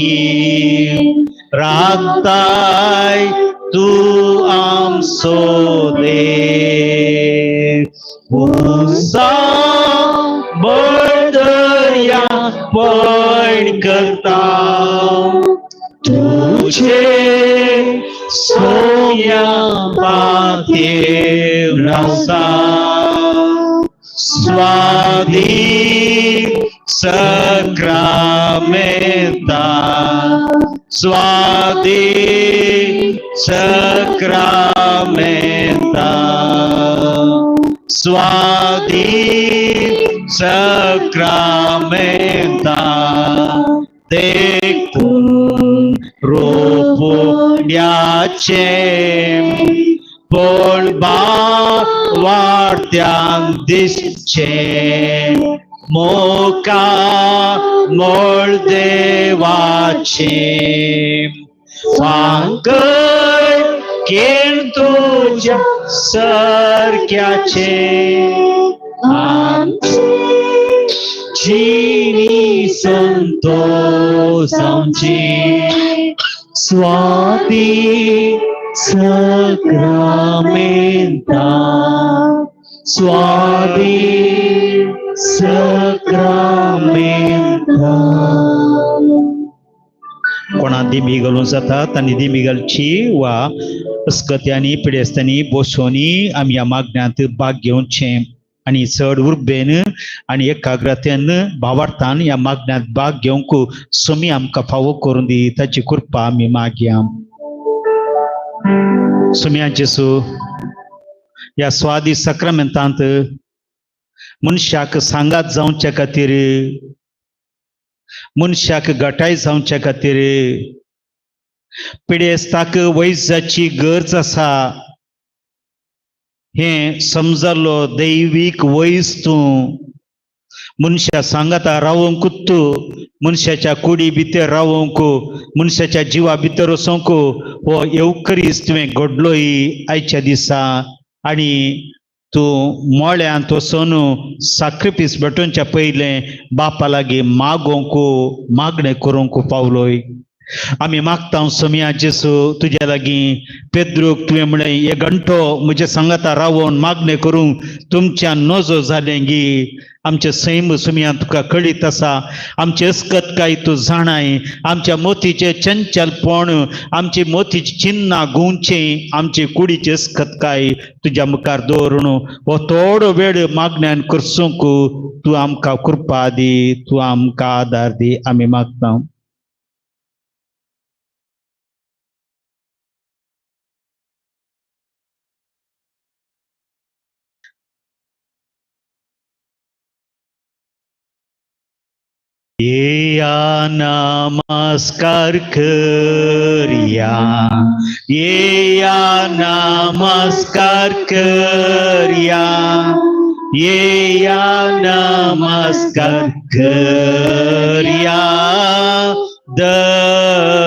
राखताय तूं आमचो देव उसा बळदर्या पण करता तुझे सोया पाथेव रावता स्वाधी सक्रामेंता स्वाधी सक्रामेंता स्वाधी सक्रामेंता देखून रोपुण्याचे पण वाड्यान दिसचें मोका मोळ देवाचें फांकर केण तुज्या सारक्याचें आमची जिणी संतोषांची स्वाती सक्रामेंता स्वाती सक्रामेंता. कोणा दिमी घालून जाता तांणी दिमी घालची वा अस्कत्यांनी पिडेस्तांनी बोसोनी आमी ह्या मागण्यांत भाग घेवचें आनी चड उर्बेन आनी एकाग्रतेन भावार्थान ह्या मागण्यांत भाग घेवंक सोमी आमकां फावो करून दी ताची कृपा आमी मागया. सोम्या जेसू ह्या स्वादी सक्रामेंतांत मनशाक सांगात जावचे खातीर मनशाक गटाय जावचे खातीर पिडेस्ताक वैजाची गरज आसा हें समजलो दैवीक वैज तूं मनशा सांगाता रावंक तूं मनशाच्या कुडी भितर रावंक मनशाच्या जिवा भितर वचोंक हो येवकरीस तुवें घडलोय आयच्या दिसा आनी तूं मोळ्यांत वचून साक्रिफीस भेटोवच्या पयलें बापा लागीं मागोवंक मागणें करूंक पावलोय. आमी मागता सोम्या जेसू तुज्या लागीं पेद्रूक तुवें म्हळें एक घंटो म्हज्या सांगाता रावोन मागणें करूंक तुमच्यान नजो जालें गी आमचें सैम सोम्या तुका कळीत आसा आमचें अस्कत काय तूं जाणाय आमच्या मोतीचें चंचलपण आमची मोतीची चिन्नां गुंवचीं आमचे कुडीचें अस्कत काय तुज्या मुखार दवरून हो थोडो वेळ मागण्यान करसूंक तूं आमकां कृपा दी तूं आमकां आदार दी आमी मागता. येया नमस्कार करया येया नमस्कार करया येया नमस्कार करया दनिया.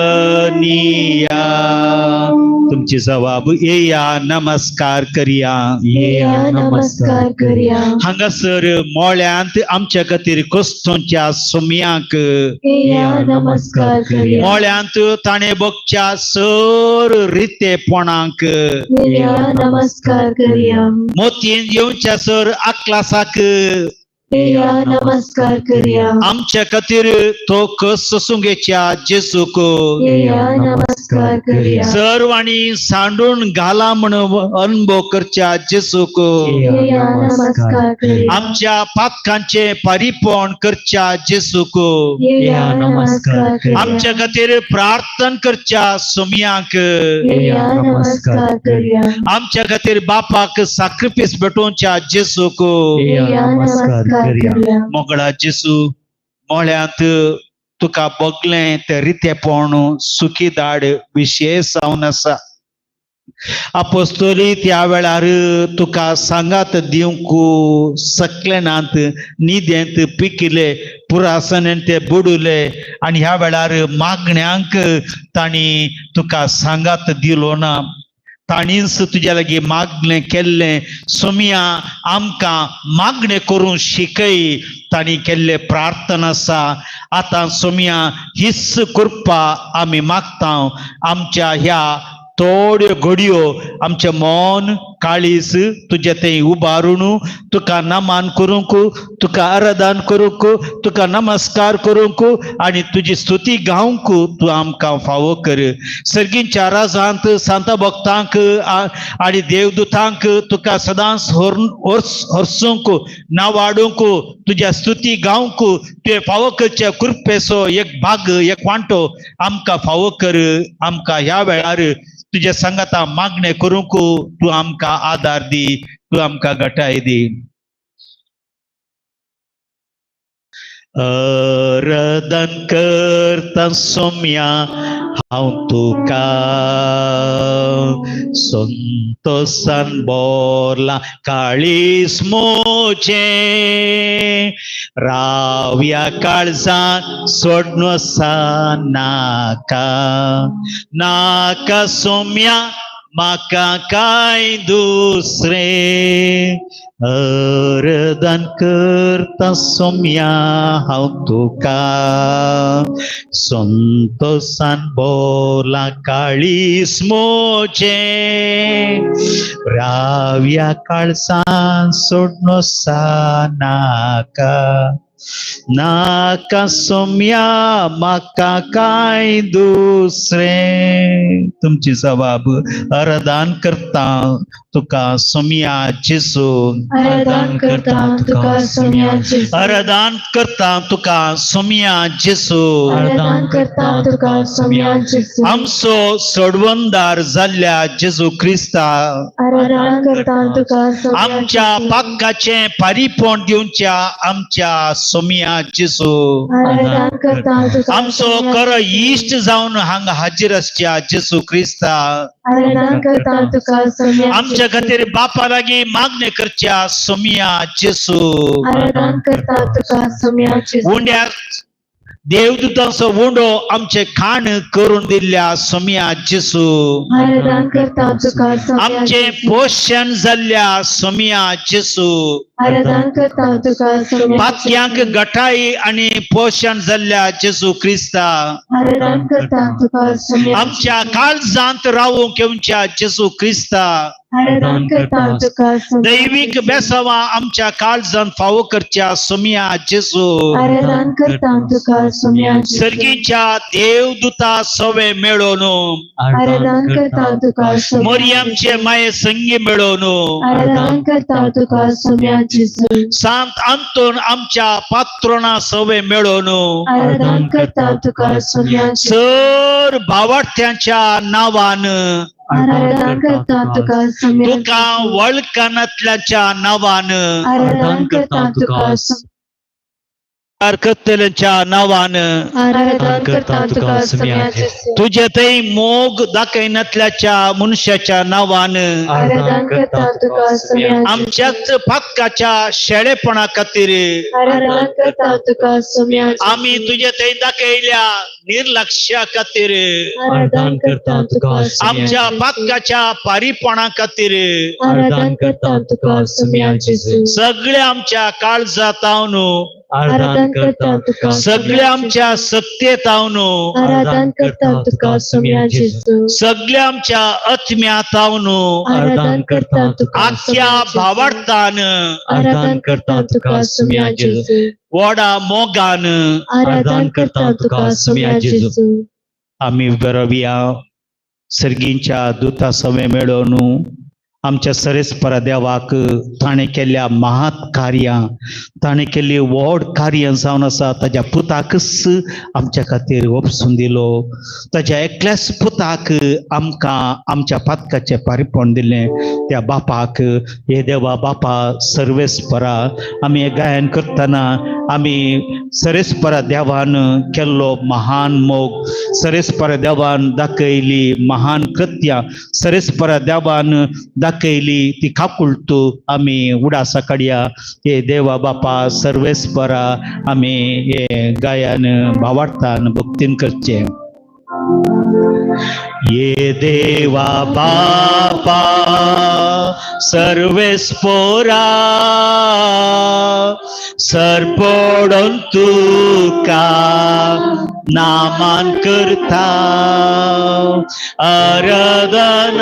तुमच्या तुमची जबाब येया नमस्कार करया. येया नमस्कार करया. हांगासर मोळ्यांत आमच्या खातीर कोस्तोंच्या सोम्यांक येया नमस्कार करया. मोळ्यांत ताणें बगच्या सर रितेपणाक येया नमस्कार करया. मोतयेन येवच्या सर आकलासाक येया नमस्कार करया. आमच्या खातीर तो कस सोसूंगेच्या जेजूक येया नमस्कार करया. सर्वांनी सांडून घाला म्हण अनुभव करच्या जेजूक येया नमस्कार करया. आमच्या पातकांचे पारिपण करच्या जेजूक येया नमस्कार करया. आमच्या खातीर प्रार्थना करच्या सोम्यांक येया नमस्कार करया. आमच्या खातीर बापाक साक्रिफीस भेटोवच्या जेजूक येया नमस्कार करया. मोगळा जेसू मोळ्यांत तुका बगलें तें रितेपण सुखी दाड विशेश जावन आसा. अपोस्तोली त्या वेळार तुका सांगात दिवंक सकले नात, निदेंत पिकिले, पुरासनेन ते बुडुले आनी ह्या वेळार मागण्यांक तांणी तुका सांगात दिलो ना. ताणीच तुज्या लागीं मागणें केल्लें सोम्या आमकां मागणें करूंक शिकय. तांणी केल्लें प्रार्थना आसा. आतां सोम्या हीच कृपा आमी मागता. आमच्या ह्या थोड्यो घडयो आमचें मन काळीज तुजें तें उबारून तुका नमान करूंक, तुका आराधन करूंक, तुका नमस्कार करूंक आनी तुजी स्तुती गावंक तूं आमकां फावो कर. सर्गींच्या राजांत सांता भक्तांक आनी देवदूतांक तुका सदांच हरसूंक, नावाडूंक, तुज्या स्तुती गावंक तुवें फावो करच्या कृपेचो एक भाग, एक वांटो आमकां फावो कर. आमकां ह्या वेळार तुज्या सांगाता मागणें करूंक तूं आमकां आदार दी, तूं आमकां घटाय दी. आराधन करता सोम्या हांव तुका, संतोसान बोरला काळीज मोजें, राव्या काळजान सोडनोसा नाका, नाका सोम्या म्हाका कांय दुसरें. आराधन करता सोम्या हांव तुका, संतोसान बोला काळीज मोजें, राव्या काळजान सोडनोसा नाका, नाका सोम्या म्हाका कांय दुसरें. तुमची जबाब आराधन करता तुका सोम्या जेजू, आराधन करता तुका सोम्या जेजू, आराधन करता तुका सोम्या जेजू, आराधन करता तुका सोम्या जेजू, आमचो सोडवणदार जाल्ल्या जेजू क्रिस्ता, आराधन करता तुका सोम्या, आमच्या पातकाचें पारिपण दिवच्या आमच्या सोम्या जेजू, आराधन करता तुका, आमचो खरो इश्ट जावन हांगा हाजीर आसच्या जेजू क्रिस्ता, आराधन करता तुका सोम्या, आमच्या खातीर बापा लागीं मागणें करच्या सोम्या जेजू, आराधन करता तुका सोम्या जेजू, उंड्यार देवदूतांचो उंडो आमचे खाण करून दिल्ल्या सोम्या जेजू, आराधन करता तुका सोम्या, आमचे पोशण जाल्ल्या सोम्या जेजू, आराधन करता तुका सोम्या, पातक्यांक गटाई आनी पोशण जाल्ल्या जेजू क्रिस्ता, आराधन करता तुका सोम्या, आमच्या काळजांत रावूंक येवच्या जेजू क्रिस्ता, आराधन करता तुका सोम्या, दैवीक बेसावा आमच्या काळजांत फावो करच्या सोम्या जेजू, आराधन करता तुका सोम्या, सर्गीच्या देवदूता सवे मेळोवन, आराधन करता तुका सोम्या, मोरियमचे माये संगी मेळोवन, आराधन करता तुका सोम्या जेजू, सांत आंतोन आमच्या पात्रोणा सवे मेळोवन, आराधन करता तुका सोम्या, सर भावार्थ्यांच्या नावान, आराधन करता तुका सोम्या, तुका वळखनातल्याच्या नावान, आराधन करता तुका। करतल्यांच्या नांवान आराधन करता तुका सोम्या जेजू. तुजे थंय मोग दाखयनातल्याच्या मनशाच्या नांवान आराधन करता तुका सोम्या जेजू. आमच्याच पातकाच्या शेळेपणा खातीर आराधन करता तुका सोम्या जेजू. आमी तुजे थंय दाखयल्या निर्लक्षा खातीर आराधन करता तुका सोम्या आमच्या जेजू. पातकाच्या पारीपणा खातीर आराधन करता तुका सोम्या जेजू. सगळ्या आमच्या काळजातावन आराधन करता तुका सगळ्या आमच्या सत्तेतावन आराधन करता तुका सोम्या जेजू. सगळ्या आमच्या आत्म्यातावन आराधन करता तुका आख्या भावार्थान आराधन करता तुका सोम्या जेजू. व्हडा मोगान आराधन करता तुका सोम्या जेजू. आमी बरोवया सर्गींच्या दुता सवे मेळोवन आमच्या सरेस्परा देवाक ताणें केल्ल्या महात कार्यां, ताणें केल्ली व्हड कार्यां जावन आसा ताज्या पुताकच आमच्या खातीर ओपसून दिलो. ताज्या एकल्याच पुताक आमकां आमच्या पातकाचें पारिपण दिलें. त्या बापाक हे देवा बापा सर्वेस्परा आमी हें गायन करतना आमी सरेस्परा देवान केल्लो महान मोग, सरेस्परा देवान दाखयली महान कृत्यां, सरेस्परा देवान दाखयली ती काकुळटू आमी उडासा काडया. हे देवा बापा सर्वेस्परा आमी हे गायन भावार्थान भक्तीन करचें. ये देवा बापा सर्वेस्पोरा सरपडोन तुका नामान करता आराधनानी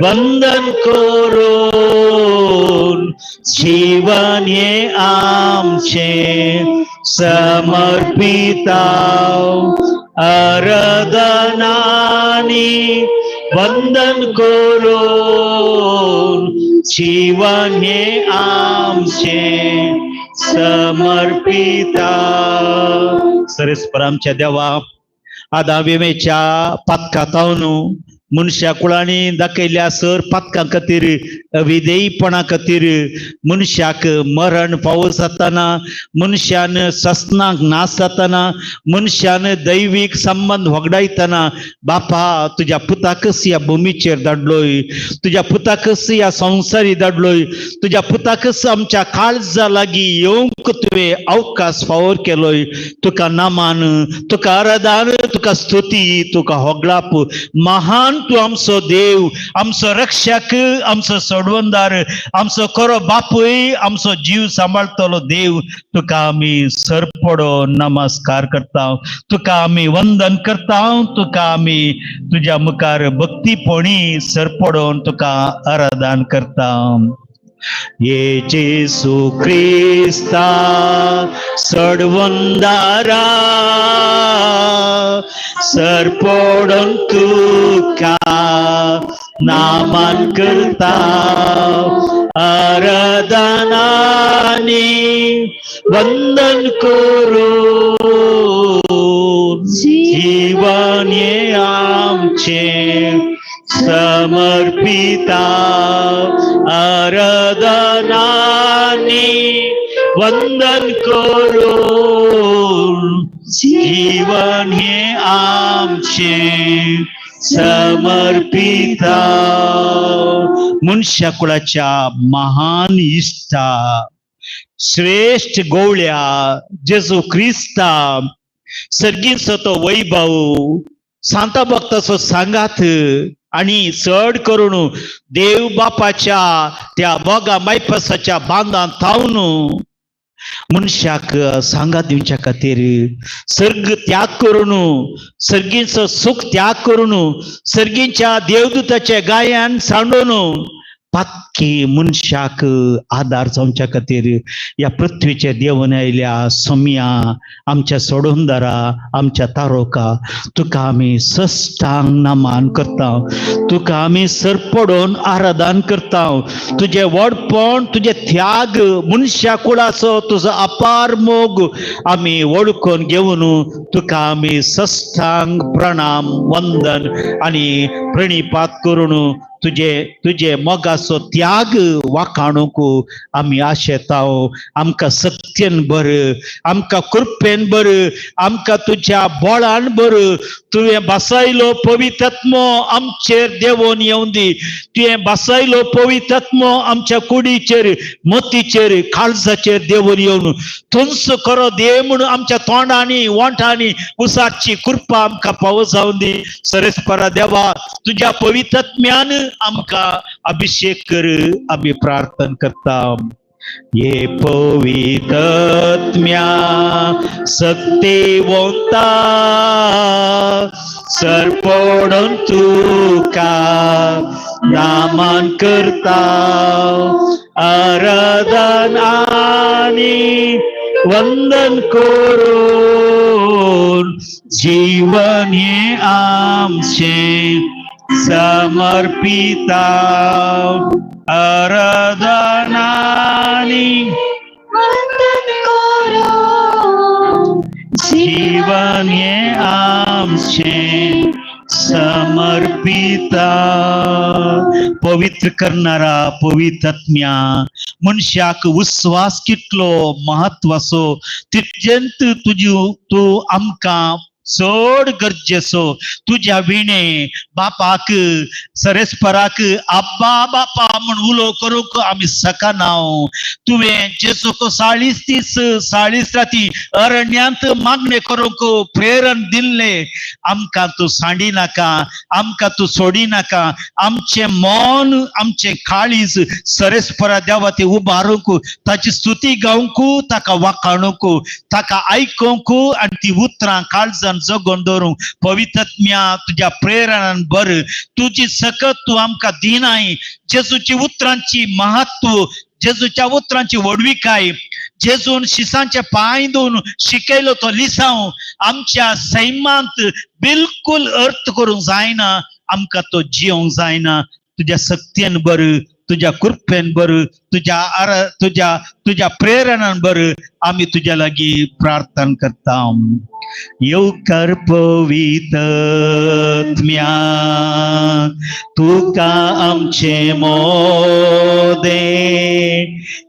वंदन करून जीवन हे आमचें समर्पिता आराधनानी वंदन करून जीवन हे आमचें समर्पिता. सरेस्पर आमच्या देवा आदा विमेच्या पातकातावन मनशा कुळांनी दाखयल्ल्या सर पातकां खातीर विधेयपणा खातीर मनशाक मरण फावो जातना, मनशान ससनाक नाश जातना, मनशान दैवीक संबंद होगडायतना बापा तुज्या पुताकच ह्या भुमीचेर धाडलोय, तुज्या पुताकच ह्या संवसारी धाडलोय, तुज्या पुताकच आमच्या काळजा लागीं येवंक तुवें अवकाश फावोर केलोय. तुका नामान, तुका आराधन, तुका स्तुती, तुका होगडाप. महान तूं आमचो देव, आमचो रक्षक, आमचो सोडवणदार, आमचो खरो बापूय, आमचो जीव सांबाळटलो देव, तुका आमी सरपडो नमस्कार करता, तुका आमी वंदन करता, तुका आमी तुज्या मुखार भक्तीपणी सरपडोन तुका आराधन करता. ये जेसू क्रिस्ता सोडवणदारा सरपडोन तुका नामान करता आराधनानी वंदन करून जीवन हे आमचें समर्पिता आराधनानी वंदन करून जीवन हे आमचें समर्पिता. मनशा कुळाच्या महान इश्टा, श्रेश्ठ गोवळ्या जेजू क्रिस्ता सर्गीचो तो वैभव सांता भक्ताचो सांगात आनी चड करून देव बापाच्या त्या मोगा मायपासाच्या बांदान थावन मनशाक सांगात दिवच्या खातीर सर्ग त्याग करून, सर्गीचो सुख त्याग करून, सर्गीच्या देवदूताच्या गायन सांडून पातकी मनशाक आदार जावच्या खातीर ह्या पृथ्वीचे देवन आयल्या सोम्या आमच्या सोडूनदारा, आमच्या तारोका, तुका आमी सष्टांग नमान करता, तुका आमी सरपडोन आराधन करता. तुजें व्हडपण, तुजें त्याग, मनशा कुळाचो तुजो अपार मोग आमी वळखून घेवन तुका आमी सष्टांग प्रणाम वंदन आनी प्रणिपात करून तुजे तुजे मोगाचो त्याग वाखाणूंक आमी आशेताव. आमकां सक्तेन भर, आमकां कृपेन भर, आमकां तुज्या बळान भर. तुवें बसायलो पवित्रात्मो आमचेर देवोन येवन दी. तुवें बसायलो पवित्रात्मो आमच्या कुडीचेर, मतीचेर, काळजाचेर देवोन येवन तुंच करो देव म्हणून आमच्या तोंडांनी ओंठांनी उसाची कृपा आमकां पावो जावन दी. सरेस्परा देवा, तुज्या पवित्रात्म्यान आमकां अभिषेक कर. आमी प्रार्थना करता. ये पवित्रात्म्या सक्तिवंता सरपडून तुका नामान करता आराधन आनी वंदन करून जीवन हे आमचें समर्पिता आराधन आनी वंदन करून जीवन हे आमचें समर्पिता. पवित्र करणारा पवित्रात्म्या, मनशाक विस्वास कितलो महत्वाचो तितकेंत तुजी तूं आमकां चड गरजेचो. तुज्या विणे बापाक सरेस्पराक आब्बा बापा म्हण उलो करूंक आमी शकना. तुवें जेजूक 40 दीस 40 राती अरण्यांत मागणें करूंक प्रेरण दिल्लें. आमकां तूं सांडी नाका, आमकां तूं सोडी नाका. आमचें मन आमचें काळीज सरेस्परा देवा ती उबारूंक, ताची स्तुती गावंक, ताका वाखाणूंक, ताका आयकूंक आनी ती उतरां काळजान जगोवन दवरूंक पवित्रात्म्या तुज्या प्रेरणान भर. तुजी सकत तूं आमकां दिनाय. जेजूची उतरांची महत्व, जेजूच्या उतरांची व्हडविकाय, जेजून शिसांचे पांय धुवन शिकयलो तो लिसांव आमच्या सैमांत बिलकुल अर्थ करूंक जायना. आमकां तो जियोंक जायना. तुज्या सक्तेन भर, तुज्या कृपेन भर, तुज्या तुज्या तुज्या प्रेरणान भर. आमी तुज्या लागीं प्रार्थना करता. येवकार पवित्रात्म्या तुका आमचे मोदे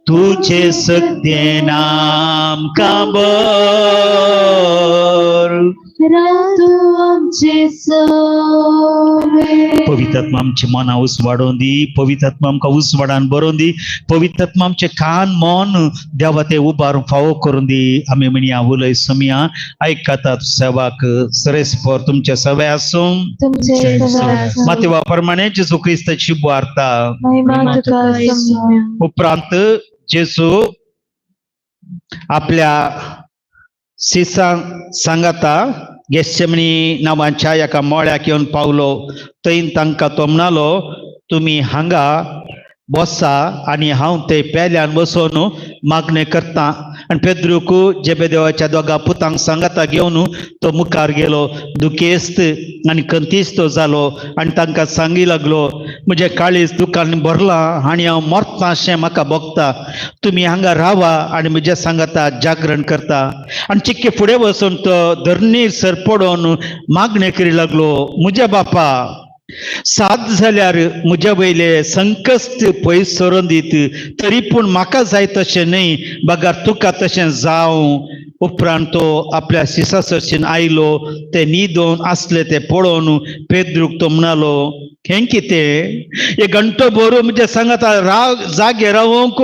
तुजे सक्तेन आमकां भर. राव तूं आमचे सवे. पवित्रात्मा आमचे मनां उजवाडोवन दी. पवित्रात्मा आमकां उजवाडान बरोवन दी. पवित्रात्मा आमचे कान मन देवा ते उबारून फावो करून दी. आमी म्हणया उलय समया आयकतात सेवाक सरेस्पर तुमचे सवे आसूं. तुमचे सवे आसूं. मातेवा प्रमाणे जेजू क्रिस्ताची वार्ता. महिमा तुका सोम्या. उपरांत जेजू आपल्या सिसां सांगाता गेस्सेमनी नांवाच्या एका मळ्याक येवन पावलो. थंय तांकां तो म्हणालो, तुमी हांगा बसा आनी हांव ते पेल्यान बसोन मागणें करता. आनी पेद्रूक जेबेदेवाच्या दोगा पुतांक सांगाता घेवन तो मुखार गेलो. दुखेस्त आनी खंतीस्त जालो आनी तांकां सांगी लागलो, म्हजें काळीज दुकान भरलां आनी हांव मरता अशें म्हाका भोगता. तुमी हांगा रावा आनी म्हज्या सांगाता जागरण करता. आनी चिक्के फुडें वचून तो धरणीर सर पडोवन मागणें करी लागलो, म्हज्या बापा सात जाल्यार म्हज्या वयले संकश्ट पयस सरून दीत, तरी पूण म्हाका जाय तशें न्हय बगर तुका तशें जावं. उपरांत तो आपल्या शिसा सरशीन आयलो. ते न्हिदोन आसले ते पळोवन पेद्रूक तो म्हणालो, हें कितें एक घंटो भरून म्हज्या सांगाता राव जागे रावोंक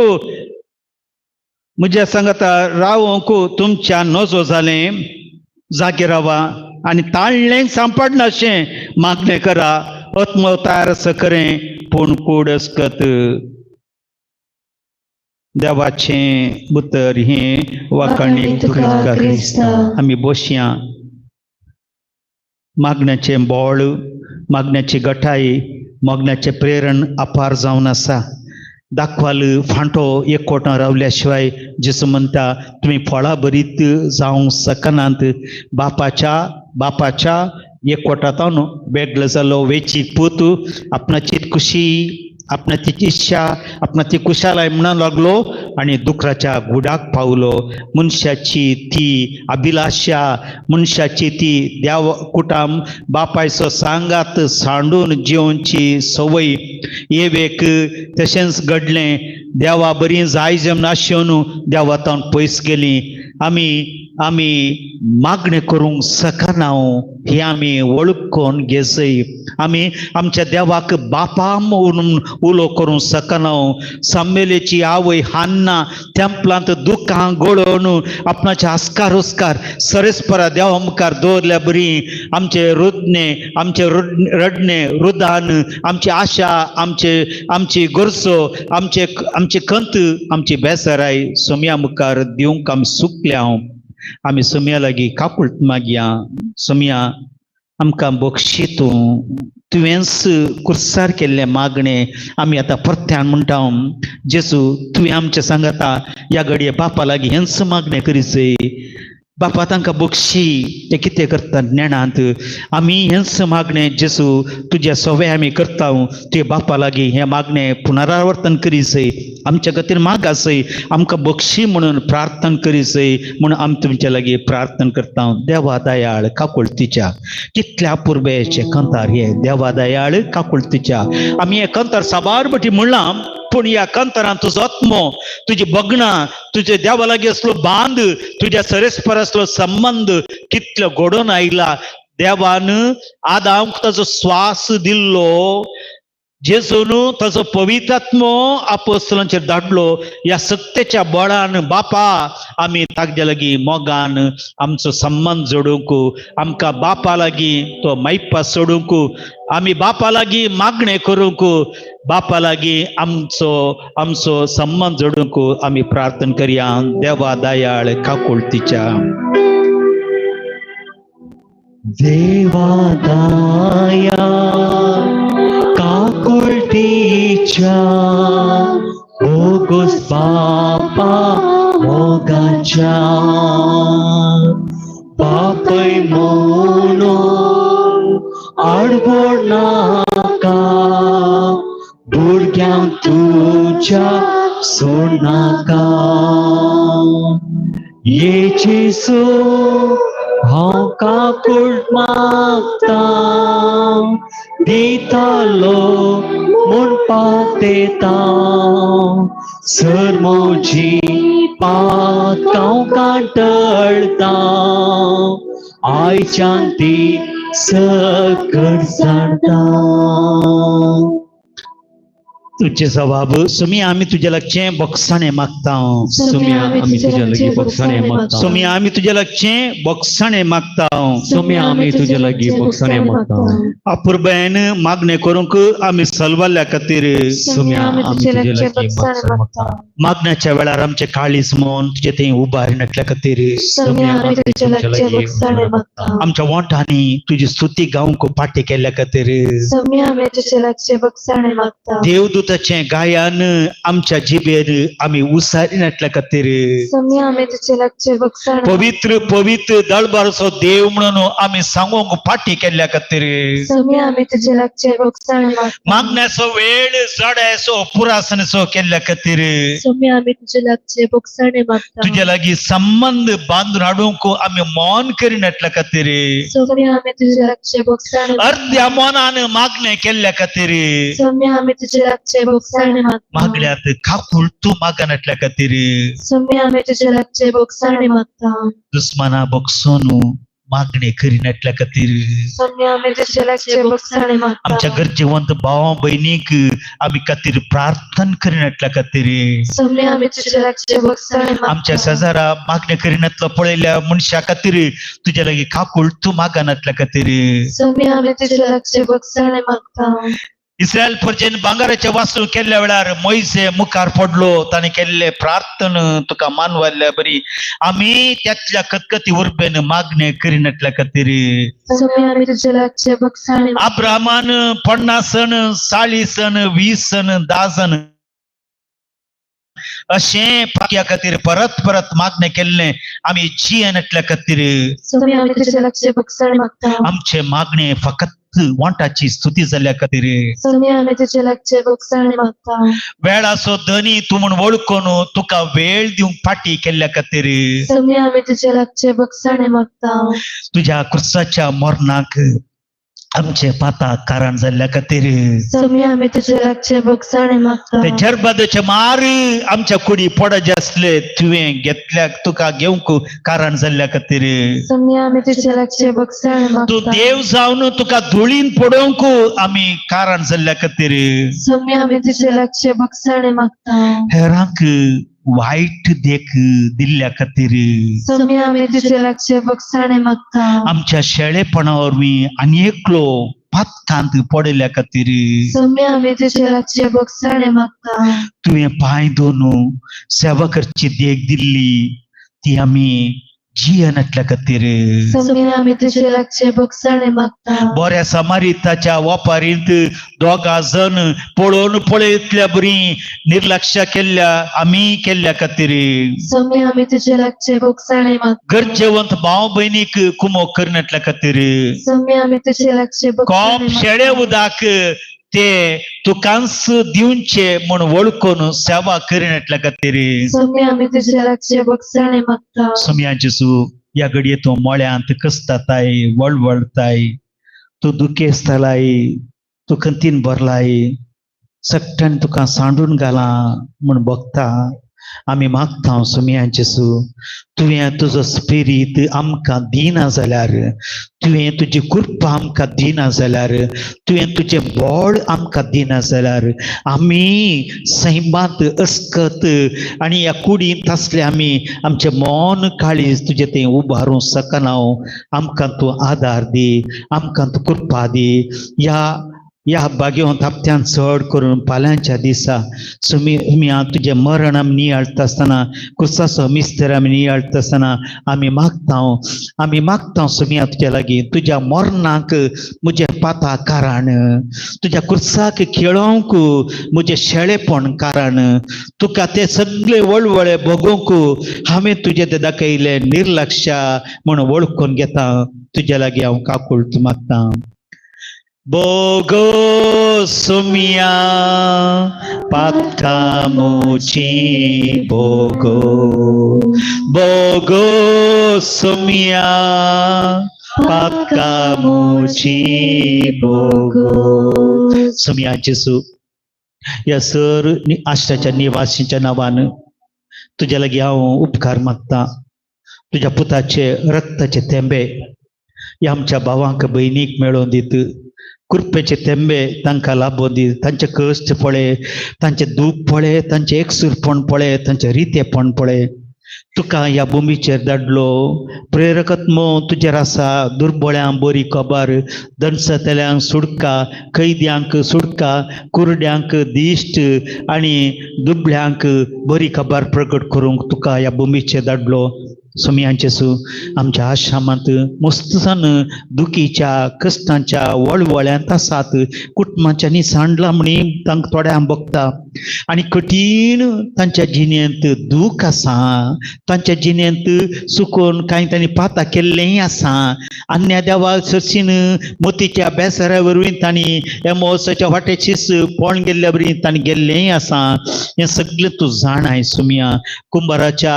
म्हज्या सांगाता रावोंक तुमच्या नजो जालें. जागे रावा आनी ताळ्ळें सांपडनाशें मागणें करा. आत्मो तयार आसा खरें पूण कूड अस्कत. देवाचें उतर हें वाखाणी तुका क्रिस्ता. आमी बसया. मागण्याचें बळ, मागण्याची गटाय, मागण्याचें प्रेरण अपार जावन आसा. दाखवाल फांटो एकवटान रावल्या शिवाय जेजू म्हणटा तुमी फळां भरीत जावंक शकनात. बापाच्या बापाच्या एकवटांत वेगळो जालो वेचीक पूत आपणाची खुशी, आपणाची इच्छा, आपणाची कुशालाय म्हणूंक लागलो. आनी दुकराच्या गुडाक पावलो. मनशाची ती अभिलाशा, मनशाची ती देव कुटाम बापायचो सांगात सांडून जेवची संवय एवेक तशेंच घडलें. देवा बरी जाय जमनाशिवन देवा तावन पयस गेली. आमी आमी मागणें करूंक शकना हें आमी वळखून घेसय. आमी आमच्या देवाक बापा म्हणून उलो करूंक शकना. सामेलेची आवय हान्ना तेंपलांत दुकां गळोवन आपणाचे आस्कार उस्कार सरेस्परा देवा मुखार दवरल्या बरी आमचे रुदणे, आमचे रडणे, रुदान, आमची आशा, आमचे आमची गरजो, आमचे आमची खंत, आमची बेसराय सोम्या मुखार दिवंक आमी सुकल्या. आमी सोम्या लागीं काकुळट मागया. सोम्या आमकां बक्षी तूं, तुवेंच कुर्सार केल्लें मागणें आमी आतां परत्यान म्हणटा. जेजू तुवें आमच्या सांगाता ह्या घडये बापा लागीं हेंच मागणें करीचय. बापा तांकां बक्षी, ते कितें करतात नेणांत. आमी हेंच मागणें जेजू तुज्या सवे आमी करता, तुजे बापा लागीं हें मागणें पुनरावर्तन करीसय, आमच्या खातीर मागासय, आमकां बक्षी म्हणून प्रार्थना करीसय म्हणून आमी तुमच्या लागीं प्रार्थना करता. देवा दयाळ काकुळतीच्या कितल्या पुर्बेचे कंतार हे देवा दयाळ काकुळतीच्या. आमी हे कंतार साबार बटी म्हणलां, पूण ह्या कंतरान तुजो आत्मो, तुजी बगणां, तुजे देवा लागीं असलो बांद, तुज्या सरेस्पर असलो संबंद कितलो घडोवन आयला. देवान आदामक ताजो स्वास दिल्लो, जेजून ताजो पवित्र आत्मो आपोस्तलांचेर धाडलो. ह्या सत्तेच्या बळान बापा आमी तागजे लागीं मोगान आमचो संबंद जोडूंक, आमकां बापा लागीं तो मायपा सोडूंक, आमी बापा लागीं मागणें करूंक, बापा लागीं आमचो आमचो संबंद जोडूंक आमी प्रार्थना करया. देवा दयाळ काकुळतीच्या. देवा दया काकुळतीच्या बोगस बापा मोगाच्या बापय म्हणून आडवड नाका, भुरग्यांक तुज्या सोडनाका. ये जेजू हांव काकुळट मागता, दितालो म्हूण पातेता, सर म्हजी पातकां कांटळता, आयच्यान ती सकट जाणता. तुझे जवाब सुमी आमी तुज्या लागचें बक्षाणें मागता. सुमी आमी तुज्या लागीं बक्षाणें मागता. सुमी आमी तुज्या लागचें बक्षाणें मागता. सुमी आमी तुज्या लागीं बक्षाणें मागता. अपुरबायेन मागणें करूंक आमी सलवाल्या खातीर सुमी आमी तुज्या लागीं बक्षाणें मागता. मागण्याच्या वेळार आमचें काळीज मन तुजें थंय उबारिनातल्या खातीर सुमी आमी तुज्या लागचें बक्षाणें मागता. आमच्या वोंठांनी तुजी स्तुती गावंक पाटी केल्ल्या खातीर सुमी आमी तुज्या लागचें बक्षाणें मागता. देवदूताचें गायन आमच्या जिबेर आमी उसारिनातल्या खातीर सुमी आमी तुज्या लागचें बक्षाणें पवित्र पवित्र दळबारचो देव म्हणून आमी सांगूंक पाटी केल्ल्या खातीर सुमी आमी तुज्या लागचें बक्षाणें मागता. मागण्याचो वेळ जड्याचो पुरासनाचो केल्ल्या खातीर सुमी आमी तुज्या लागचें बक्षाणें मागता. तुज्या लागीं संबंद बांदून हाडूंक आमी मौन करिनातल्या खातीर सुमी आमी तुज्या लागचें बक्षाणें अर्द्या मनान मागणें केल्ल्या खातीर सुमी आमी तुज्या लागचें बक्षाणें मागता. मागल्यात काकूळ तूं मागनातल्या खातीर सुमी आमी तुज्या लागचें बक्षाणें मागता. दुस्माना बक्षोन मागणें करिनातल्या खातीर सुमी आमी तुज्या लागचें बक्षाणें मागता. आमच्या गरजेवंत भाव भयणीक आमी खातीर प्रार्थना करिनातल्या खातीर सुमी आमी तुज्या लागचें बक्षाणें मागता. आमच्या शेजारा मागणें करिनातलो पळयल्या मनशा खातीर तुज्या लागीं काकूळ तूं मागनातल्या खातीर सुमी आमी तुज्या लागचें बक्षाणें मागता. इस्रायल प्रजेन भांगराचे वासू केल्ल्या वेळार मोयसे मुखार पडलो, ताणें केल्ले प्रार्थना तुका मानवल्ल्या बरी आमी त्यातल्या कतकती उर्बेन मागणें करिनातल्या खातीर सुमी आमी तुज्या लागचें बक्षाणें अब्राहमान 50 सण 40 सण 20 सण 10 सण अशें पाक्या खातीर परत परत मागणें केल्लें आमी जियेनातल्या खातीर। आमचें मागणें फकत वांटाची स्तुती जाल्ल्या खातीर। वेळाचो धनी तूं म्हूण वळखून तुका वेळ दिवंक फाटी केल्ल्या खातीर। तुज्या क्रुसाच्या मरणाक आमचे पाता कारण जाल्ल्या खातीर। ते जरबादाचे मार आमच्या कुडी पडचे आसले तुवें घेतल्याक तुका घेवंक कारण जाल्ल्या खातीर। तूं देव जावन तुका धुळीन पडोवंक आमी कारण जाल्ल्या खातीर। हेरांक वायट देख दिल्ल्या खातीर। आमच्या शेळेपणा वरवीं आनी एकलो पातकांत पडिल्ल्या खातीर। तुवें पांय दोन सेवा करची देख दिल्ली ती आमी जियेनातल्या खातीर। बऱ्या समारिताच्या वापारींत दोगा जण पळोवन पळयतल्या बरी निर्लक्ष केल्ल्या आमी केल्ल्या खातीर। गरजेवंत भाव भयणीक कुमो करनातल्या खातीर। कोप शेळे उदक ते तुकांच दिवचे म्हूण वळखून सेवा करिनातल्या खातीर। सोम्या जेजू ह्या घडये तूं मळ्यांत कसताय वळवळताय, तूं दुखेस्तालाय, तूं खंतीन भरलाय, सगळ्यान तुका सांडून घालां म्हूण भोगता। आमी मागता सोम्या जेजू तुवें तुजो स्पिरीत आमकां दिना जाल्यार, तुवें तुजी कृपा आमकां दिना जाल्यार, तुवें तुजें बळ आमकां दिना जाल्यार आमी सैमांत अस्कत आनी ह्या कुडींत आसले आमी आमचें मन काळीज तुजें तें उबारूंक शकना। आमकां तूं आदार दी, आमकां तूं कृपा दी। ह्या बागेवंत हप्त्यान चड करून फाल्यांच्या दिसा सुमी तुजें मरण आमी नियाळटा आसतना, क्रुसाचो मिस्तर आमी नियाळटा आसतना आमी मागता, आमी मागता सुमिया तुज्या लागीं तुज्या मरणाक म्हजें पाता कारण, तुज्या क्रुसाक खेळोवंक म्हजें शेळेपण कारण, तुका ते सगळे वळवळे भोगोवंक हांवें तुजें ते दाखयलें निर्लक्ष म्हूण वळखून घेता। तुज्या लागीं हांव काकूळट मागता। बोगो सुमिया पातकामुची बोगो, बोगो सुमिया पातकामुची बोगो। सुमिया जेजू ह्या सर आश्राच्या निवासीच्या नांवान तुज्या लागीं हांव उपकार मागता। तुज्या पुताचे रक्ताचे थेंबे ह्या आमच्या भावांक भयणीक मेळोवन दीत, कृपेचे थेंबे तांकां लाबोवन दी। तांचे कश्ट पळय, तांचें दूख पळय, तांचें एकसूरपण पळय, तांचें रितेपण पळय। तुका ह्या भुमीचेर धाडलो प्रेरकत्मो तुजेर आसा, दुर्बळ्यांक बरी खबर, दणसतल्यांक सुटका, कैद्यांक सुटका, कुरड्यांक दिश्ट आनी दुबळ्यांक बरी खबर प्रकट करूंक तुका ह्या भुमीचेर धाडलो। सोम्या जेजू आमच्या आश्रमांत मस्तसान दुखीच्या कश्टांच्या वळवळ्यांत आसात, कुटुंबांच्यांनी सांडलां म्हणी तांकां थोड्यांक भोगता आनी कठीण तांच्या जिणेंत दूख आसा, तांच्या जिणेंत चुकून कांय तांणी पाता केल्लेंय आसा। आन्या देवा सशीन मोतीच्या बेसरा वरवीं तांणी ह्या महोत्सवाच्या वाटेचीच पोण गेल्ल्या वरवीं तांणी गेल्लेंय आसा। हें सगळें तूं जाणाय सोम्या। कुंभाराच्या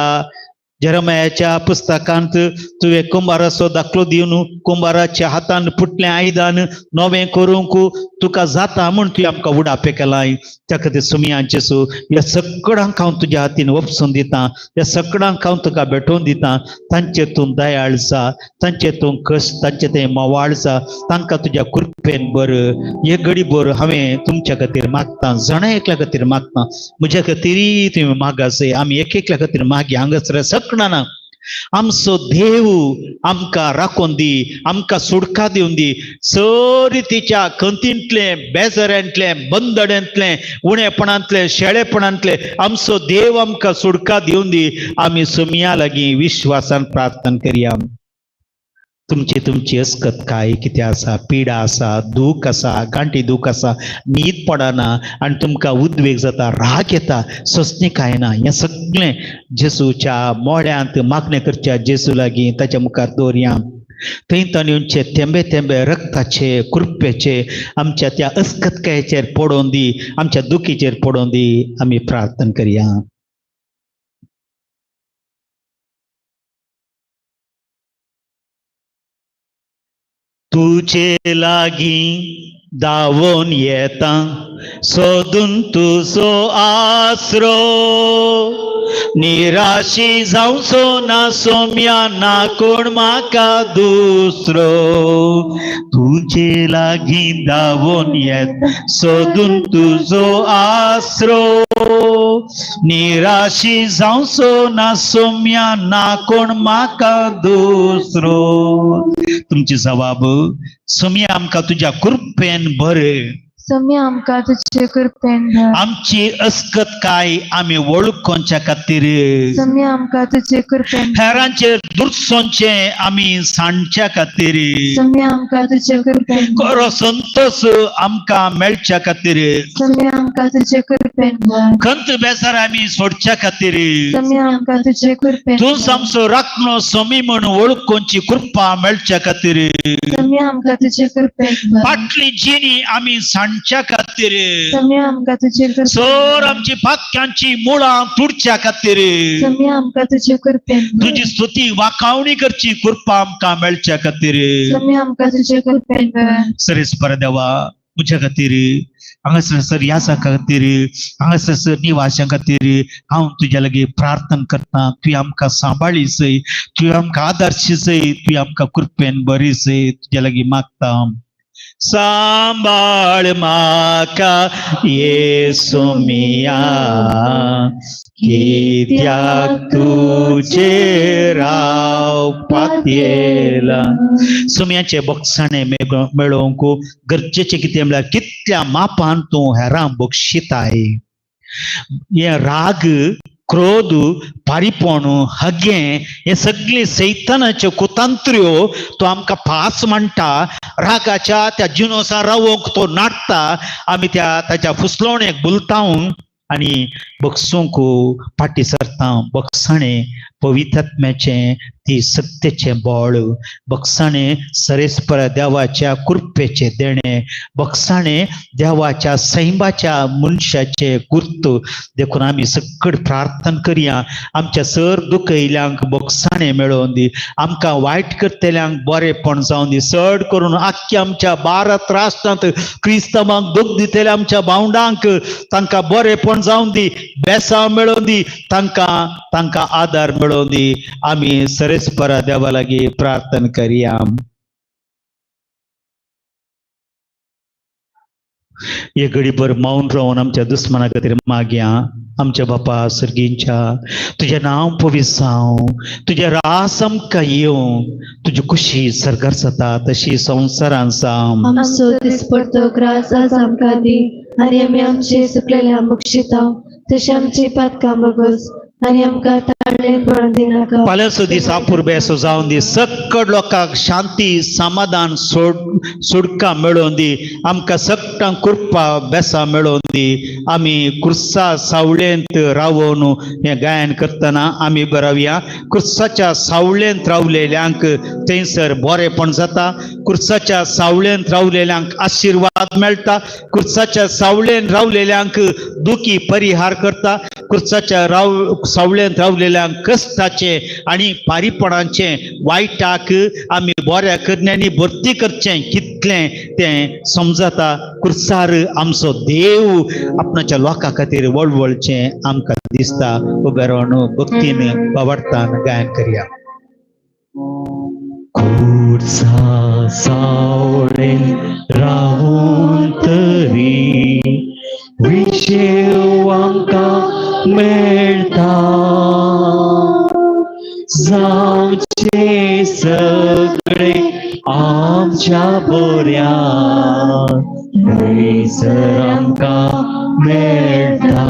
जेरमायाच्या पुस्तकांत तुवें कुंभाराचो दाखलो दिवन कुंभाराच्या हातान फुटलें आयदन नवें करूंक तुका जाता म्हूण तुवें आमकां उडापे केलाय। त्या खातीर सोम्या जेजू ह्या सगळ्यांक हांव तुज्या हातीन ओपसून दिता, ह्या सगळ्यांक हांव तुका भेटोवन दिता। तांचेर तूं दयाळ जा, तांचेर तूं कश्ट, तांचें तें मोवाळ जा, तांकां तुज्या कृपेन बर हे घडी भर हांवें तुमच्या खातीर मागता, जाणा एकल्या खातीर मागता, म्हज्या खातीरय तुवें मागासय। आमी एक एकल्या खातीर मागया हांगासर सगळ्यांना आमचो देव आमकां राखून दी, आमकां सुटका दिवन दी। सरी तिच्या खंतींतलें, बेजारांतलें, बंदड्यांतलें, उणेपणांतलें, शेळेपणांतलें आमचो देव आमकां सुटका दिवन दी। आमी सोम्या लागीं विश्वासान प्रार्थना करया। तुमची तुमची अस्कत काय कितें आसा, पिडा आसा, दूख आसा, गांठी दूख आसा, न्हीद पडना आनी तुमकां उद्वेग जाता, राग येता, सोंसणीकाय ना, हें सगळें जेजूच्या मोळ्यांत मागणें करच्या जेजू लागीं ताच्या मुखार दवरया. थंय ताणें थेंबे थेंबे रक्ताचे कृपेचे आमच्या त्या अस्कतकायेचेर पडोवन दी, आमच्या दुखीचेर पडोवन दी. आमी प्रार्थना करया. तुजे लागीं धांवून येता सोदून तुजो आसरो, निराशी जावचो ना सोम्या ना कोण म्हाका दुसरो. तुजे लागीं धांवून येता सोदून तुजो आसरो, निराशी जावचो ना सोम्या ना कोण म्हाका दुसरो. तुमची जवाब, सोम्या आमकां तुज्या कृपेन बरे, सोम्या आमकां तुजे कृपेन भर, आमची अस्कत काय आमी वळखोवच्या खातीर, सोम्या आमकां तुजे कृपेन, हेरांचेर दुर्सोंचे आमी सांडच्या खातीर, सोम्या आमकां तुजे कृपेन, खरो संतोष आमकां मेळच्या खातीर, सोम्या आमकां तुजे कृपेन भर, खंत बेजार आमी सोडच्या खातीर, सोम्या आमकां तुजे कृपेन, तूं आमचो राखणो सोमी म्हूण वळखोवची कृपा मेळच्या खातीर, सोम्या आमकां तुजे कृपेन भर, फाटली जिणी आमी सांडच्या खातीर, सोम्या आमकां तुजे कृपेन, सर आमची पातक्यांची मुळां तुडच्या खातीर, सोम्या आमकां तुजे कृपेन, तुजी स्तुती वाखावणी करची कृपा आमकां मेळच्या खातीर, सोम्या आमकां तुजे कृपेन भर. सरेस्पर देवा, म्हज्या खातीर, हांगासर सर यासा खातीर, हांगासर सर निवाशां खातीर हांव तुज्या लागीं प्रार्थना करता. तुवें आमकां सांबाळी सय, तुवें आमकां आदर्शी सय, तुवें आमकां कृपेन बरी सय, तुज्या लागीं मागता. सांबाळ म्हाका येसुमिया, कित्याक तुजेर हांव पातयेला. सुम्याचे बक्षाणे मेळोवंक गरजेचें कितें म्हळ्यार कितल्या मापान तूं हेरां बक्षिताय. हे राग, क्रोध, पारीपण, हगें हे सगळे सैतानाच्यो कुतंत्र्यो तो आमकां फास म्हणटा. रागाच्या त्या जिनोसा रावोंक तो नाडटा. आमी त्या ताच्या फुसलवणेक भुलतावन आनी बक्षूंक फाटी सरता. बक्षाणे पवित्रात्म्याचें ती सत्तेचें बळ, बक्षाणे सरेस्पर देवाच्या कृपेचें देणें, बक्षाणे देवाच्या सैमाच्या मनशाचें गुर्त. देखून आमी सकट प्रार्थना करया. आमच्या सर दुखयल्यांक बक्षाणे मेळोवन दी, आमकां वायट करतल्यांक बरेपण जावन दी. चड करून आख्ख्या आमच्या भारत राष्ट्रांत क्रिस्तांवांक दूख दितल्या आमच्या भावंडांक तांकां बरेपण जावन दी, बेसांव मेळोवन दी, तांकां तांकां आदार मेळोवन दी. आमी सरेस्परा देवा लागीं प्रार्थना करया. हे घडीभर मौन रावन आमच्या दुस्मना खातीर मागया. आमच्या बापा सर्गींच्या, तुजें नांव पवित्र जावं, तुजें रास आमकां येवं, तुजी खुशी सर्गार जाता तशी संवसारान जावं. आमचो दिसपडतो ग्रास आज आमकां दी, आनी आमी आमचे सुकलेल्या बक्षिता तशें आमची पातकां बगस, आनी आमकां ताळेन पडून दिनाका. फाल्यांचो दीस अपुरबे असो जावन दी. सकळ लोकांक शांती समाधान सुडका मेळोवन दी. आमकां सगळ्यांक कृपा बेसां मेळोवन दी. आमी क्रुसा सावळेंत रावोवन हें गायन करतना आमी बरावया. क्रुसाच्या सावळेंत रावलेल्यांक थंयसर बरेपण जाता. क्रुसाच्या सावळेंत रावलेल्यांक आशिर्वाद मेळटा. क्रुसाच्या सावळेंत रावलेल्यांक दुखी परिहार करता. क्रुसाच्या सावळेंत रावलेल्यांक कश्टाचे आनी पारीपणाचे वायटाक आमी बऱ्या करण्यांनी भरती करचें कितलें तें समजता. क्रुसार आमचो देव आपणाच्या लोकां खातीर वळवळचें आमकां दिसता. उबे रावन भक्तीन बावडतान गायन करया. खुर्सा सावळेन रावून तरी विशेव आमकां मेळटा, जावचें सगळें आमच्या बऱ्या थंयसर आमकां मेळटा.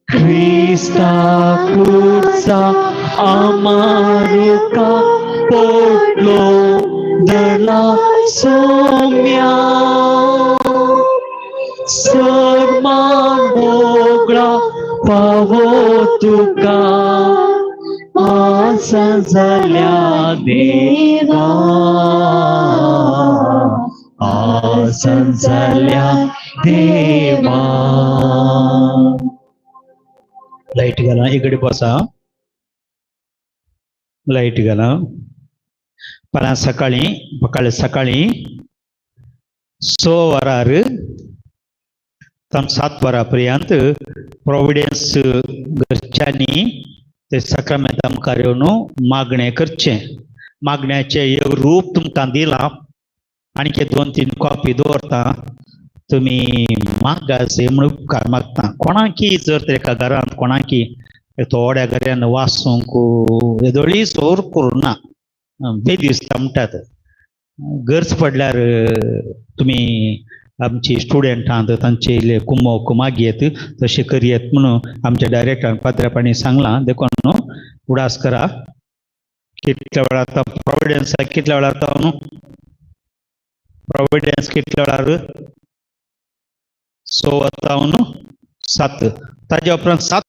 क्रिस्ता खुर्सा आमारुका पोटलो धरला सोम्या सरमान मोगळा पावो तुका आसा जाल्या देवा आसा जाल्या देवा. लायट घाला इकडे बसा लायट घाला. फाल्यां सकाळीं सकाळी सकाळीं 6 वरार 7 वरां पर्यंत प्रोविडन्स घरच्यांनी ते साक्रामेंता मुखार येवन मागणें करचें. मागण्याचें एक रूप तुमकां दिलां आणखी 2-3 कॉपी दवरता तुमी मागासे म्हणून उपकार मागता. कोणाकी जर तर एका घरांत कोणाकी थोड्या घरान वाचूंक येदोळी सोर करूं ना बे दिसता म्हणटात. गरज पडल्यार तुमी आमची स्टुडंटांत तांचे इल्ले कुमोक मागयेत तशें करयेत म्हणून आमच्या डायरेक्टरान पाद्र्यापाणी सांगलां. देखून न्हू उडास करा. कितल्या वेळार आतां प्रोविडन्साक कितल्या वेळार आतां न्हू प्रोविडन्स कितल्या वेळार 6 वता न्हू 7 ताज्या उपरांत 7